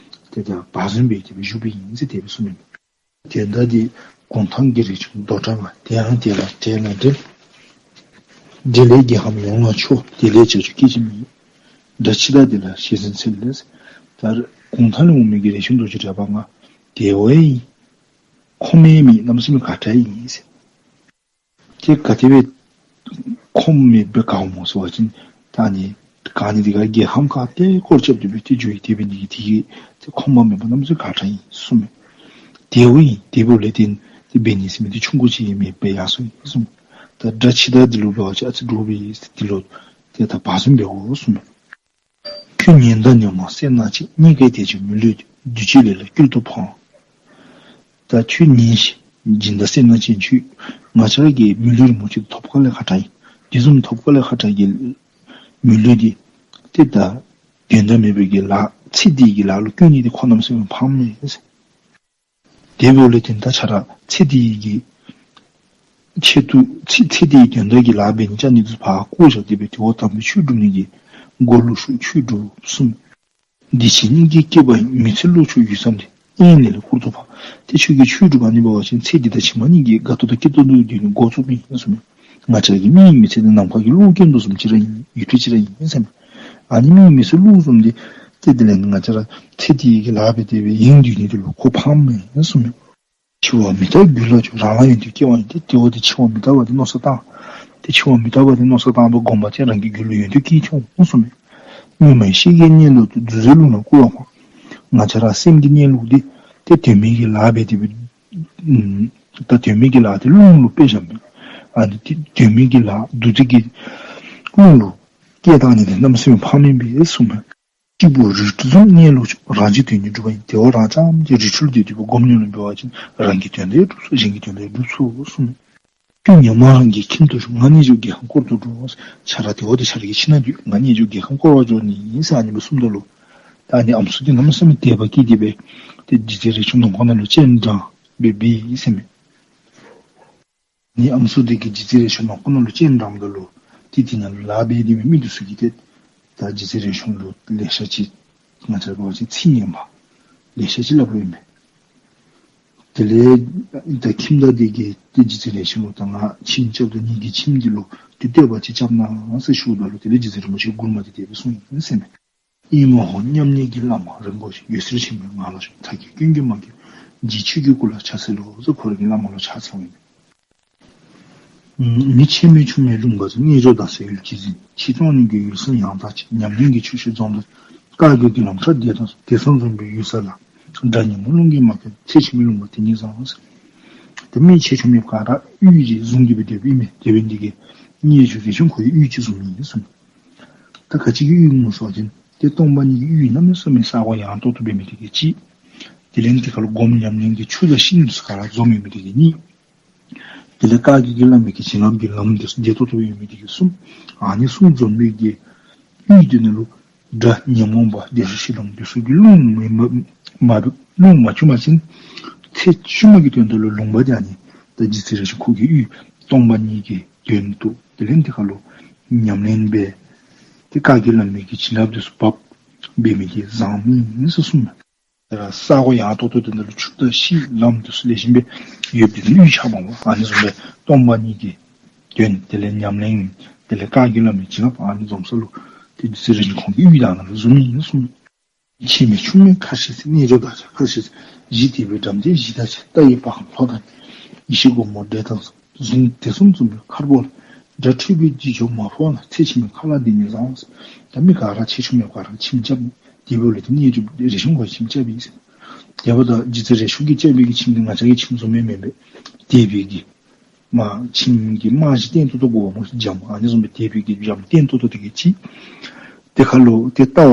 ཏེ་ད་བ་བཟུམ་སྦེ་དེ་སྦེ་བཞུགས་པའི་ཨིན་ཟེར་དེ་སྦེ་གསུངས་མས། དེ་འདྲ་དེ་གུང་ཐང་གི་རས་ཆུང་རྡོ་བཀྲ་མ། དེ་ཡང་དེ་ལ་སྤྲད་ན་འདྲེ། འདྲེ་ལས་རྒྱལ་ཁམས་ཡོངས་ལ་སྤྱོད། དེ་ལས་བྱ་སྤྱོད་སྐད་ཅིག་མེད། དགྲ་ཕྱི་དང་དེ་ལ་ཞེ་བཟུང་འཚལ་ལོ་ཟེར། ད་གུང་ཐང་ལས་འོང་མི་གི་རས་ཆུང་རྡོ་རྗེ་གྲགས་པ་ང་དེ་བ་ཨིན། ཁོམ་མེད་མི་གནམ་མེད་ས་མེད་ཁག་དྲགས་ཨིན་ཟེར། ཏེ་ག་དེ་སྦེ་ཁོམ་མེད་པའི་གའུ་སྨོ་ཟེར་བ་ཅིན་ད་ཨ་ནི་ག་ནི་དེ་ག་རྒྱལ་ཁམས་ཁ་ཏེ་སྐོར་རྐྱབ་སྟེ་སྦེ་ཏེ་འགྱོ་ཡི། དེ་འབད་ནི་དེ་གིས་ཏེ་ཁོམ་པ་མེད་པ་གནམ་མེད་ས་མེད་ཁག་དྲགས་ཨིན་གསུངས་མས། དེ་བ་ཨིན། དེ་འབདཝ་ལས་ཏེ་དེ་འབད་ནི་ཟེར་མི་དེ་ཆུང་ཀུ་ཅིག་ཡང་མེད་པར་ཡར་སོང་ཡི་གསུངས་མས། ད་དགྲ་ཕྱི་དང་དེ་ལུ་འབད་བ་ཅིན་ཨ་ཙི་འདྲོག་པས་ཟེར། དེ་ལུ་ཏེ་ད་བ་བཟུམ་འབད་དགོ་གསུངས་མས། ཁྱོད་ཉོན་དང་ཉོན་མོངས་སེར་སྣ་ཅན། རྙེད་དཀའི་དད་ཅན་མི་ལུས་འདི། འདུས་བྱས་ལས་ལ་བསྐྱུར་དུ་ཕངས། ད་ཁྱོད་ཉོན་ཞིག། སྦྱིན་བདག་སེར་སྣ་ཅན་ཁྱོད། ང་བཅས་ར་གི་མི་ལུས་རིན་པོ་ཆེ་ཐོབ་དཀའ་ལས་ཁག་དྲགས་ཨིན། དེ་བཟུམ་ཐོབ་དཀའ་ལས་ཁག་དྲགས་ཀྱི་མི་ལུས་འདི་ཏེ་ད་དོན་དག་མེད་པའི་གི་ལཱ་ཚེ་འདི་གི་ལཱ་ལུ་བསྐྱུར་ནི་འདི་ཁོ་གནམ་མེད་ས་མེད་ཕངམ་མས། དེ་འབདཝ་ལས་ཏེ་ད་ཁྱོད་ར་ཚེ་འདི་གི་ཆེད་དུ་ཚེ་ཚེ་འདིའི་དོན་དག་གི་ལཱ་འབད་ནི་ཅིག་ནི་དུ་ཕར་བཀོ་བཞག་སྟེ་སྦེ་དེ་འོག་དམ་པའི་ཆོས་སྒྲུབ་ནི་གི་སྒོ་ལུ་ཤོག། ཆོས་སྒྲུབ་གསུངས། འདི་ཕྱི་གཉིས་ཀྱི་སྐྱེ་བ་ཡི། མི་ཚེ་བློ་ཆོས་ཡུད་ཙམ་འདི། གཡེང་ལས་ལ་བསྐྱུར་དུ་ཕངས། ཏེ་ཁྱོད་ཀྱིས་ཆོས་སྒྲུབ་ཨ་ནི་འབད་བ་ཅིན་ཚེ་འདི་དང་ཕྱི་མ་གཉིས་ཀྱི་དགའ་ཏོག་ཏོ་སྐྱིད་ཏོང་ཏོ་སྡོད་ནི་འགོ་བཙུགསཔ་ཨིན་གསུངས་མས། ང་བཅས་ཀྱི་མིའི་མི་ཚེ་འདི་ནམ་མཁའ་གི་གློག་གི་དོ་བཟུམ་ཅིག་ར་ཨིན། ཡུད་ཕྱེད་ཅིག་ར་ཨིན་ཟེར་མས། ཨ་ནི་མིའི་མི་ཚེ་གློག་བཟུམ་འདི་ཏེ་དེ་ལས་ང་བཅས་ར་ཚེ་འདི་གི་ལཱ་འབད་དེ་སྦེ་གཡེང་སྡོད་ནི་འདི་ལུ་ཁོ་ཕངམ་མས་གསུངས་མས། འཆི་བ་མི་རྟག་རྒྱུད་ལ་སྐྱེ། རང་ལ་ཡོན་ཏན་སྐྱེ་བ་ཡིན་ཏེ། དེ་འོག་ཏེ་འཆི་བ་མི་རྟག་པ་འདི་མནོ་བསམ་བཏང་། ཏེ་འཆི་བ་མི་རྟག་པ་འདི་མནོ་བསམ་བཏང་བའི་སྒོམ་པ་ཅིན་རང་གི་རྒྱུད་ལུ་ཡོན་ཏན་སྐྱེ་འོང་གསུངས་མས། སྔོན་མ་ཡི་ཤེས་རྒྱའི་གནས་ལུགས་འདི། རྫུ་འཕྲུལ་རླུང་ལ་བསྐུར་བ་མ། ང་བཅས་ར་སེམས་ཀྱི་གནས་ལུགས་འདི་ཏེ་དོན་མེད་ཀྱི་ལཱ་འབད་དེ་སྦེ་ད་དོན་མེད་ཀྱི་ལཱ་འདི་རླུང་ལུ་དཔེ་བཞགཔ་མས། ཨ་ནི་ཏེ་དོན་མེད་ཀྱི་ལཱ་བདུད་ཀྱི་རླུང་ལུ་སྐྱེལ་བཏང་ནི་འདི་གནམ་མེད་ས་མེད་ཕངམ་ཨིན་པས་གསུངས་མས། སྐྱེས་བུ་རིགས་དྲུག་གནས་ལུགས་ཆོས། རང་གཅིག་དོན་གཉིས་སྒྲུབ་པ་ཡིན། དེ་འོག་རང་རྐྱངམ་གཅིག་རི་ཁྲོད་ལུ་སྡོད་དེ་སྒོམ་ཉམས་ལེན་འབད་བ་ཅིན་རང་གི་དོན་དེ་སྒྲུབ་ཚུགས། གཞན་གྱི་དོན་དེ་སྒྲུབ་ཚུགས་གསུངས་མས། ཁྱོད་ཉོན་མོངས་རང་གི་ཁྱིམ་དུ་ཞོག། ང་རྣལ་འབྱོར་རྒྱལ་ཁམས་བསྐོར་དུ་འགྲོ། ཁྱོད་ར་དེ་འོག་ཏེ་ཁྱོད་ར་གི་ཁྱིམ་ནང་སྡོད། ང་རྣལ་འབྱོར་རྒྱལ་ཁམས་བསྐོར་བར་འགྱོ་ནི་ཨིན་ཟེར་ཨ་ནི་སྦེ་གསུངམ་ད་ལུ་ད་ཨ་ནི་ཨམ་སྲུ་འདི་གནམ་མེད་ས་མེད་དད་པ་སྐྱེས་ཏེ་སྦེ་ཏེ་རྗེ་བཙུན་རས་ཆུང་ནང་ཁོག་ནང་ལུ་སྤྱན་དྲངས་སྦེ་འབད་ཡི་ཟེར་མས། ཨ་ནི་ཨམ་སྲུ་འདི་གིས་རྗེ་བཙུན་རས་ཆུང་ནང་ཁོག་ནང་ལུ་སྤྱན་དྲངམ་ད་ལུ་ཏེ་དེ་ནང་ལུ་ལཱ་འབད་དེ་མི་མི་འདི་ཚུ་གིས་ཏེ་ད་རྗེ་བཙུན་རས་ཆུང་ལུ་ལེ་ཤ་ཅིག་ང་བཅས་འབད་བ་ཅིན་ཚིག་ངན་པ་ལེ་ཤ་ཅིག་སླབ་ཡི་མས། དེ་ལས་ད་ཁྱིམ་བདག་འདི་གིས་ཏེ་རྗེ་བཙུན་རས་ཆུང་ལུ་ད་ང་ཁྱིམ་རྐྱབ་ད་ངེ་གི་ཁྱིམ་འདི་ལུ་ཏེ་བསྟོད་པ་ཅིག་རྐྱབ་གནང་ཟེར་ཞུཝ་ད་ལུ་དེ་ལས་རྗེ་བཙུན་རིན་པོ་ཆེ་མགུར་མ་འདི་དེ་སྦེ་གསུངས་ཡི་ཟེར་མས། ཨེ་མ་ཧོ་མཉམ་ཉིད་ཀྱི་བླ་མ་རིན་པོ་ཆེ། འོད་ཟེར་ཆེན་པོས་ང་ལ་ཤོག། མཐའ་རྒྱས་སྐྱོན་གྱིས་མ་གོས་རྗེ་ཁྱོད་ཀྱི་སྐུ་ལ་ཕྱག་འཚལ་ལོ་ཟེར་ཁོ་ར་གི་བླ་མ་ལུ་ཕྱག་འཚལཝ་ཨིན་མས། མི་ཆེ་མི་ཆུང་མི་ལུང་པ་ཚོ། རྣལ་འབྱོར་དང་ཟེར་ཡུལ་གཅིག་འཛིན། ཆེ་ཆུང་གཉིས་ཀྱི་ཡུལ་སྲུང་ཡང་དག་ཅིང་། ཉམས་ལེན་གྱི་ཆུ་ཤུར་འཛོམས་དང་། བཀའ་བརྒྱུད་ཀྱི་ལམ་ཁྲ་བདེ་དང་། དེ་སོགས་འཛོམས་པའི་ཡུལ་ས་ལ། དགྲ་ཉོན་མོངས་རླུང་གིས་མ་གོས། ཚེ་ཕྱི་མའི་ལུང་པ་དེ་ཉིད་བཟང་ཟེར། ཏེ་མི་ཆེ་ཆུང་མེད་པར་ག་ར་གཡུས་ཅིག་བཟུང་སྟེ་སྦེ་སྡོདཔ་ཨིན་མས། དེ་འབད་ནི་དེ་གིས་རྣལ་འབྱོར་རས་ཆུང་ཁོ་ཡང་གཡུས་ཅིག་བཟུངམ་ཨིན་གསུངས། ད་ག་ཅི་གི་གཡུས་སྨོ་ཟེར་བ་ཅིན་ཏེ་སྟོང་པ་ཉིད་ཀྱི་གཡུས་གནམ་མེད་ས་མེད་ས་གོ་ཡངས་ཏོག་ཏོ་འབད་མི་དེ་གིས་གཅིག། དེ་ལས་དེ་ཁར་ལུ་སྒོམ་ཉམས་ལེན་གྱི་ཆུ་དང་ཤིང་འདི་ཚུ་ག་ར་འཛོམས་ཡོད་མི་དེ་གིས་གཉིས། དེ་ལས་བཀའ་བརྒྱུད་ཀྱི་བླ་མའི་གི་བྱིན་རླབས་ཀྱི་ལམ་འདི་ཚུ་བདེ་ཏོག་ཏོ་སྦེ་ཡོད་མི་དེ་གིས་གསུམ། ཨ་ནི་གསུམ་འཛོམས་པའི་གི་གཡུས་དེ་ནང་ལུ་ དགྲ་ཉོན་མོངས་པ་བདེ་གཤེགས་ཤེལ་ལོང་འདི་ཚུ་གིས་རླུང་མི་མ་མ་རླུང་མ་བྱུང་བ་ཅིན་ཚེ་ཕྱི་མ་གི་དོན་དག་ལུ་ལུང་པ་འདི་ཨ་ནི་ད་རྗེ་བཙུན་རས་ཆུང་ཁོ་གི་ཡུལ་སྟོང་པ་ཉིད་ཀྱི་དོན་དུ་དེ་ལས་འདི་ཁ་ལུ་ཉམས་ལེན་འབད་དེ་བཀའ་བརྒྱུད་བླ་མའི་གི་བྱིན་རླབས་འདི་ཚུ་བབས་འབད་མི་གིས་བཟང་མི་ཨིན་ཟེར་གསུངས། ས་གོ་ཡངས་ཏོག་ཏོ་དེ་ནང་ལུ་ཆུ་དང་ཤིང་ལམ་དེ་ཚུ་ལེགས་ཤོམ་སྦེ་ཡོདཔ་དེ་ནང་གཡུས་ཆགས་མ་པ་ཨ་ནི་བཟུམ་སྦེ་སྟོང་པ་ཉིད་ཀྱི་དོན་དེ་ལས་ཉམས་ལེན་དེ་ལས་བཀའ་བརྒྱུད་བླ་མའི་བྱིན་རླབས་ཨ་ནི་འཛོམས་ས་ལུ་ཏེ་རྗེ་བཙུན་རས་ཆུང་ཁོང་གི་གཡུས་དེ་ནང་ལུ་བཟུང་ཡི་ཟེར་གསུངས། ཆེ་མེད་ཆུང་མེད་ཁ་ཤས་ཟེར། རྣལ་འབྱོར་དག་ཆ་ཁ་ཤས་ཟེར། གཞི་དེ་བའི་འགྲམ་དེ་གཞི་དག་ཆ། རྟ་ཡི་བ་གམ་ལྷོ་དང་ཡེ་ཤེས་སྒོ་མོ་འབྲས་དང་ཟུང་། དེ་གསུམ་འཛོམས་པའི་མཁར་སྦུག་ལ། དགྲ་འཁྲུལ་པའི་རྗེས་འཇུག་མ་ཕོག་ན། ཚེ་ཕྱི་མའི་ཁ་ལག་འདི་ཉིད་བཟང་ཟེར། ད་མི་ག་ར་ཆེ་ཆུང་མེད་པར་ཁྱིམ་རྐྱབ་ནི། དེ་འབདཝ་ལས་ཏེ་རྣལ་འབྱོར་རས་ཆུང་ཁོ་ཁྱིམ་རྐྱབ་ཡི་ཟེར། དེ་འབདཝ་ད་རྗེ་བཙུན་རས་ཆུང་གིས་རྐྱབ་པའི་གི་ཁྱིམ་འདི་ང་བཅས་ཀྱི་ཁྱིམ་བཟུམ་མེན་མེན་པས། དེ་སྦེ་གི་མ་ཁྱིམ་གྱི་རྨང་གཞི་བརྟན་ཏོག་ཏོ་དགོ་པས་སྨོ། འཇམ་ཨ་ནི་བཟུམ་སྦེ་དེ་སྦེ་གི་འཇམ་བརྟན་ཏོག་ཏོ་དེ་གིས་ཅིག། དེ་ཁ་ལུ་ཏེ་ལྟ་བ་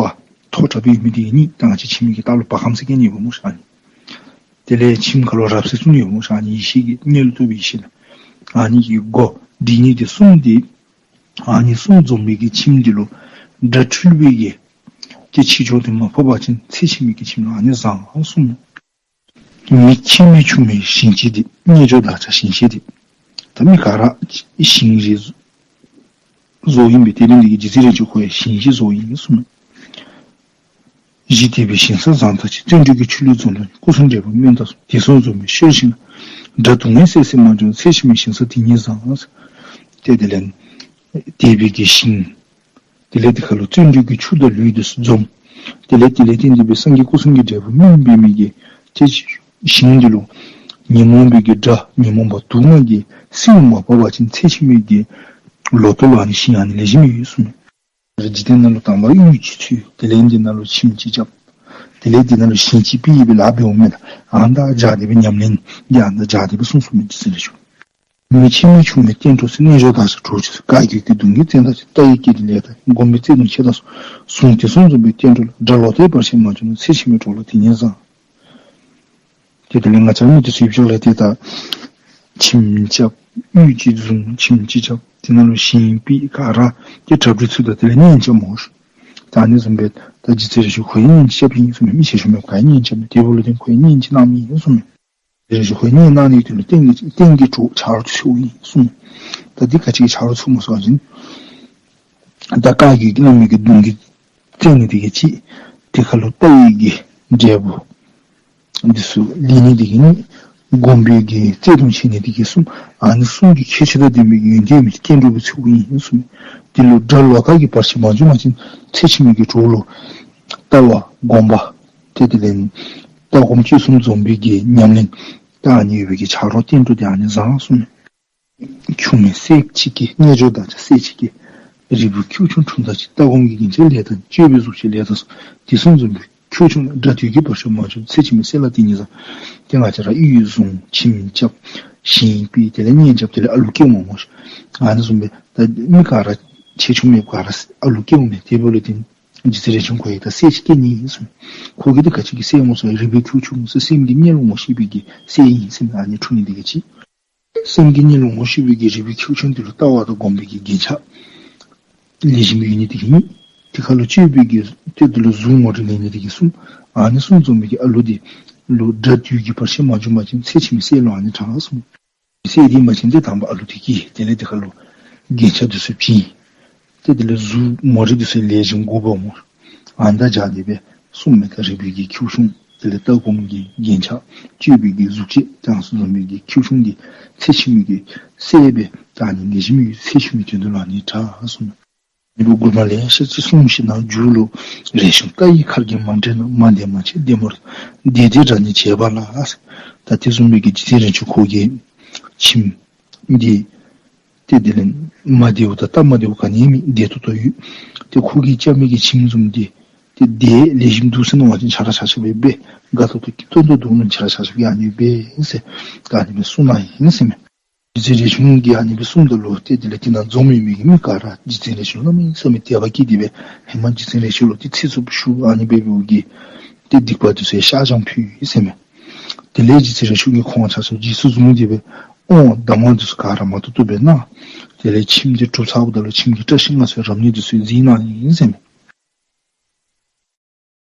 མཐོ་དྲགས་སྦེ་ཡོད་མི་དེ་གཉིས། ད་ང་བཅས་ཁྱིམ་གྱི་ལྟག་ལུ་བ་གམ་ཟེར་གྱི་ཡོདཔ་སྨོ་ཤ་ཨ་ནི། དེ་ལས་ཁྱིམ་ཁ་ལུ་རབ་གསལ་ཚུ་ཡོདཔ་སྨོ་ཤ་ཨ་ནི། ཡེ་ཤེས་ཀྱི་གནས་ལུ་ལྟོས་པའི་ཡེ་ཤེས་ལ། ཨ་ནི་གི་སྒོ་སྒྲིག་ནི་དེ་གསུམ་དེ་ཨ་ནི་གསུམ་འཛོམས་པའི་གི་ཁྱིམ་དེ་ལུ་དགྲ་འཁྲུལ་པའི་གི་ཏེ་ཕྱི་ཕྱོགས་དེ་མ་ཕོག་པ་ཅིན་ཚེ་ཕྱི་མའི་གི་ཁྱིམ་ལུ་ཨ་ནི་བཟང་གསུངས། མི་ཆེ་མི་ཆུང་མི་ཞིང་གཅིག་དེ། རྣལ་འབྱོར་དག་ཆ་ཞིང་གཤེགས་དེ། ད་མི་ག་ར་ཞིང་རི་བཟོ་ཨིན་པས། དེ་ལས་འདི་གིས་རྗེ་བཙུན་རས་ཆུང་ཁོ་ཡང་ཞིང་གཤེགས་བཟོ་ཨིན་གསུངས། གཞི་དེ་བའི་ཞིང་ས་བཟང་དག་ཆ། བརྩོན་འགྲུས་ཀྱི་ཆུ་ལུད་འཛོམས་དང་། སྐུ་གསུམ་འབྲས་བུ་སྨིན་དང་གསུམ། དེ་གསུམ་འཛོམས་པའི་ཤེལ་ཞིང་ལ། དགྲ་སྡུག་བསྔལ་བསལ་སྲིད་མ་བྱུང་ན། ཚེ་ཕྱི་མའི་ཞིང་ས་དེ་ཉིད་བཟང་། ཏེ་དེ་ལས་དེ་སྦེ་གི་ཞིང་དེ་ལས་དེ་ཁ་ལུ་བརྩོན་འགྲུས་ཀྱི་ཆུ་དང་ལུད་དེ་ཚུ་འཛོམས། དེ་ལས་དེ་ལས་བརྟེན་ཏེ་སྦེ་སངས་རྒྱས་སྐུ་གསུམ་གྱི་འབྲས་བུ་སྨིན་འབད་མི་གི་ཏེ་ཞིང་འདི་ལུ་ཉོན་མོངས་པའི་གི་དགྲ་ཉོན་མོངས་པ་དུག་ལྔ་གིས་བསིལ་མ་ཕོག་པ་ཅིན་ཚེ་ཕྱི་མའི་གི་ལོ་ཐོག་ལུ་ཨ་ནི་ཞིང་ཨ་ནི་ལེགས་ཤོམ་ཡོད་གསུངས། འཇིག་རྟེན་ནང་ལུ་དང་པ་གཡུས་ཅིག་འཚོལ། དེ་ལས་འདི་ནང་ལུ་ཁྱིམ་ཅིག་རྐྱབ། དེ་ལས་འདི་ནང་ལུ་ཞིང་ཅིག་ཕུལ་སྦེ་ལཱ་འབདཝ་མས་ལགས། ཨ་ནཱ་བཞག་སྟེ་སྦེ་ཉམས་ལེན་འདི་ཨ་ནཱ་བཞག་སྟེ་སྦེ་གསུངས་གསུངསམ་མས། རྗེ་བཙུན་རས་ཆུང་མི་ཆེ་མི་ཆུང་མི་བསྟན་འགྲོ་ཟེར། རྣལ་འབྱོར་དག་ཆ་གྲོགས་ཅིག་འཚོལ། བཀའ་བརྒྱུད་ཀྱི་གདུང་བརྒྱུད་བཙན་དག་ཆ། རྟ་ཡི་སྐད་དེ་ལེགས་དང་། སྒོམ་པའི་བརྩེ་གདུང་ཆེ་དང་གསུམ། ཟུང་དེ་གསུམ་འཛོམས་པའི་བསྟན་འགྲོ་ལ། དགྲ་ལོག་ལྟའི་བར་ཆད་མ་བྱུང་ན། ཚེ་ཕྱི་མའི་གྲོགས་ལ་དེ་ཉིད་བཟང་། ཏེ་དེ་ལས་ང་བཅས་མི་དེ་ཚུ་ཡུལ་ཕྱོགས་ལས་ཏེ་ད་ཁྱིམ་རྐྱབ། གཡུས་ཅིག་བཟུང་། ཁྱིམ་ཅིག་རྐྱབ། དེ་ནང་ལུ་ཞིང་ཕུལ། ག་ར་ཏེ་གྲ་སྒྲིག་ཚུ་དང་དེ་ལས་གཉེན་རྐྱབ་སྨོ། ད་ཨ་ནི་བཟུམ་སྦེ་ད་རྗེ་བཙུན་རས་ཆུང་ཁོ་ཡང་གཉེན་རྐྱབ་ཨིན་གསུངས་མས། མི་ཆེ་ཆུང་མེད་པར་ག་ཡང་གཉེན་རྐྱབ་མས། དེ་འབདཝ་ལས་ཏེ་ཁོ་ཡང་གཉེན་ཅིག་གནང་མི་ཨིན་གསུངས་མས། རས་ཆུང་ཁོ་གཉེན་གནང་ནི་དེ་ལུ་རྟེན་གྱི་རྟེན་གྱི་གྲོགས་ཆ་རོགས་ཚུ་ཨིན་གསུངས། ད་འདི་ག་ཅི་གི་ཆ་རོགས་ཚུ་སྨོ་ཟེར་བ་ཅིན་ད་བཀའ་བརྒྱུད་ཀྱི་བླ་མའི་གི་གདུང་བརྒྱུད་བཙན་ནི་དེ་གིས་ཅིག། དེ་ཁ་ལུ་རྟ་ཡི་གི་འབྲས་བུ་འདི་ཚུ་ལེན་ནི་དེ་གིས་གཉིས། སྒོམ་པའི་གི་བརྩེ་གདུང་ཆེ་ནི་དེ་གིས་གསུམ། ཨ་ནི་གསུམ་གྱི་ཁྱད་ཆོས་དང་ལྡན་པའི་ཡོན་ཏན་ཡོད་མི་དེ་བསྟན་འགྲོ་བའི་ཚུལ་ཨིན་གསུངས། དེ་ལུ་དགྲ་ལོག་ལྟ་གི་བར་ཆད་མ་བྱུང་བ་ཅིན་ཚེ་ཕྱི་མའི་གི་གྲོགས་ལུ་ལྟ་བ་སྒོམ་པ་ཏེ་དེ་ལས་ལྟ་སྒོམ་སྤྱོད་གསུམ་འཛོམས་པའི་གི་ཉམས་ལེན་ད་ཨ་ནི་ཡོད་པའི་གི་ཆ་རོགས་བསྟན་འགྲོ་དེ་ཨ་ནི་བཟང་གསུངས། ཆུང་མེད་སྲས་གཅིག་སྐྱེས། རྣལ་འབྱོར་དག་ཆ་སྲས་གཅིག་སྐྱེས། རིག་པའི་ཁྱེའུ་ཆུང་འཁྲུངས་དང་གཅིག། ལྟ་སྒོམ་གྱི་རྒྱན་ཆ་ལེགས་དང་། སྤྱོད་པའི་གཟུགས་བྱད་ལེགས་དང་གསུམ། དེ་གསུམ་འཛོམས་པའི་ཁྱེའུ་ཆུང་ལ། དགྲ་འདུལ་གྱི་བར་ཆད་མ་བྱུང་ན། ཚེ་ཕྱི་མའི་སྲས་ལ་དེ་ཉིད་བཟང་། ཏེ་ང་བཅས་ར་གཡུས་བཟུང་། ཁྱིམ་རྐྱབ། ཞིང་ཕུལ། དེ་ལས་གཉེན་རྐྱབ། དེ་ལས་ཨ་ལུ་སྐྱེཝ་སྨོ། ཨ་ནི་བཟུམ་སྦེ་ད་མི་ག་ར་ཆེ་ཆུང་མེད་པར་ག་ར་ཨ་ལུ་སྐྱེཝ་མས། དེ་འབདཝ་ལས་ཏེ་རྗེ་བཙུན་རས་ཆུང་ཁོ་ཡང་ད་སྲས་ཅིག་སྐྱེ་ནི་ཨིན་གསུངས། ཁོ་གི་དེ་ག་ཅི་གི་སྲས་སྨོ་ཟེར་བ་ཅིན་རིག་པའི་ཁྱེའུ་ཆུང་ཟེར། སེམས་ཀྱི་གཉེར་ལུ་ངོ་ཤེས་པའི་གི་སྲས་ཨིན་ཟེར་མས། ཨ་ནི་འཁྲུངས་ནི་དེ་གིས་ཅིག། སེམས་ཀྱི་གཉེར་ལུ་ངོ་ཤེས་པའི་གི་རིག་པའི་ཁྱེའུ་ཆུང་དེ་ལུ་ལྟ་བ་དང་སྒོམ་པའི་གི་རྒྱན་ཆ་ལེགས་ཤོམ་ཡོད་ནི་དེ་གིས་གཉིས། དེ་ཁ་ལུ་སྤྱོད་པའི་གི་ཏེ་དེ་ལུ་གཟུགས་ངོ་རིས་ལེགས་ནི་དེ་གིས་གསུམ། ཨ་ནི་གསུམ་འཛོམས་པའི་གི་ཨ་ལུ་དེ་ལུ་དགྲ་འདུལ་གྱི་བར་ཆད་མ་བྱུང་བ་ཅིན་ཚེ་ཕྱི་མའི་སྲས་ལུ་ཨ་ནི་དྲག་གསུངས། སྲས་དེ་མ་བྱུང་སྟེ་དང་པ་ཨ་ལུ་དེ་སྐྱེས། དེ་ལས་དེ་ཁ་ལུ་རྒྱན་ཆ་དེ་ཚུ་བྱིན། ཏེ་དེ་ལས་གཟུགས་ངོ་རིས་དེ་ཚུ་ལེགས་ཤོམ་དགོ་པས་སྨོ། ཨ་ནི་དང་སྦྱར་ཏེ་སྦེ་གསུངས་མས། ད་རིག་པའི་གི་ཁྱེའུ་ཆུང་དེ་ལས་ལྟ་སྒོམ་གྱི་རྒྱན་ཆ་སྤྱོད་པའི་གི་གཟུགས་བྱད་དེ་ཚུ་འཛོམས་པའི་གི་ཁྱེའུ་ཆུང་དེ་ཚེ་ཕྱི་མའི་གི་སྲས་སྦེ་ད་ཨ་ནི་ལེགས་ཤོམ་ཡོད། ཚེ་ཕྱི་མའི་དོན་དུ་ལུ་ཨ་ནི་དྲག་གསུངས་མས། ཨ་ནི་སྦེ་མགུར་མ་ལེ་ཤ་ཅིག་གསུངས་ཞིནམ་ལས་མཇུག་ལུ་རས་ཆུང་རྟ་ཡི་ཁ་རྒྱན་མ་འདྲེས་ན། མ་འདྲེས་མ་ཆེ་བདེ་མོ་རེད། བདེ་བདེ་དགྲ་གཉེན་བྱེད་པ་ལ། ད་དེ་བཟུམ་སྦེ་གི་རྗེ་བཙུན་རས་ཆུང་ཁོ་གི་ཁྱིམ་འདི་ཏེ་དེ་ལས་མ་བདེཝ་དང་སྟབས་མ་བདེཝ་ག་ནི་མེད། བདེ་ཏོག་ཏོ་ཡོད། ཏེ་ཁོ་གིས་རྐྱབ་མི་གི་ཁྱིམ་བཟུམ་འདི་ཏེ་བདེ་ལེགས་ཤོམ་འདུག་ཟེར་མནོ་བ་ཅིན་ཆ་ར་ཆ་ཁྱབ་སྦེ་འབད། དགའ་ཏོག་ཏོ་སྐྱིད་ཏོང་ཏོ་འདུག་མནོ་ན་ཆ་ར་ཆ་ཁྱབ་ཀྱིས་ཨ་ནི་སྦེ་ཟེར་ཨ་ནི་སྦེ་གསུངས་གནང་ཡི་ཟེར་མས། རྗེ་བཙུན་རས་ཆུང་གིས་ཨ་ནི་སྦེ་གསུངམ་ད་ལུ་ཏེ་དེ་ལས་དེ་ནང་འཛོམས་ཡོད་མི་གི་མི་ག་ར་རྗེ་བཙུན་རས་ཆུང་གནམ་མེད་ས་མེད་དད་པ་སྐྱེས་ཏེ་སྦེ་ཧེ་མ་རྗེ་བཙུན་རས་ཆུང་ལུ་ཏེ་ཚིག་རྩུབ་ཞུ་ཨ་ནི་སྦེ་འབདཝ་གི་ཏེ་སྡིག་པ་དེ་ཚུ་ཡང་བཤགས་སྦྱང་ཕུལ་ཡི་ཟེར་མས། དེ་ལས་རྗེ་བཙུན་རས་ཆུང་གིས་ཁོང་ཆ་ཁྱབ་རྗེས་སུ་བཟུང་སྟེ་སྦེ་དབང་གདམས་ངག་དེ་ཚུ་ག་ར་མ་ཐུབ་ཐུབ་སྦེ་གནང་། དེ་ལས་ཁྱིམ་དེ་གྲུབ་ཚརཝ་ད་ལུ་ཁྱིམ་གྱི་བཀྲ་ཤིས་མངའ་གསོལ་རབ་གནས་དེ་ཚུ་མཛད་གནང་ཡི་ཟེར་མས།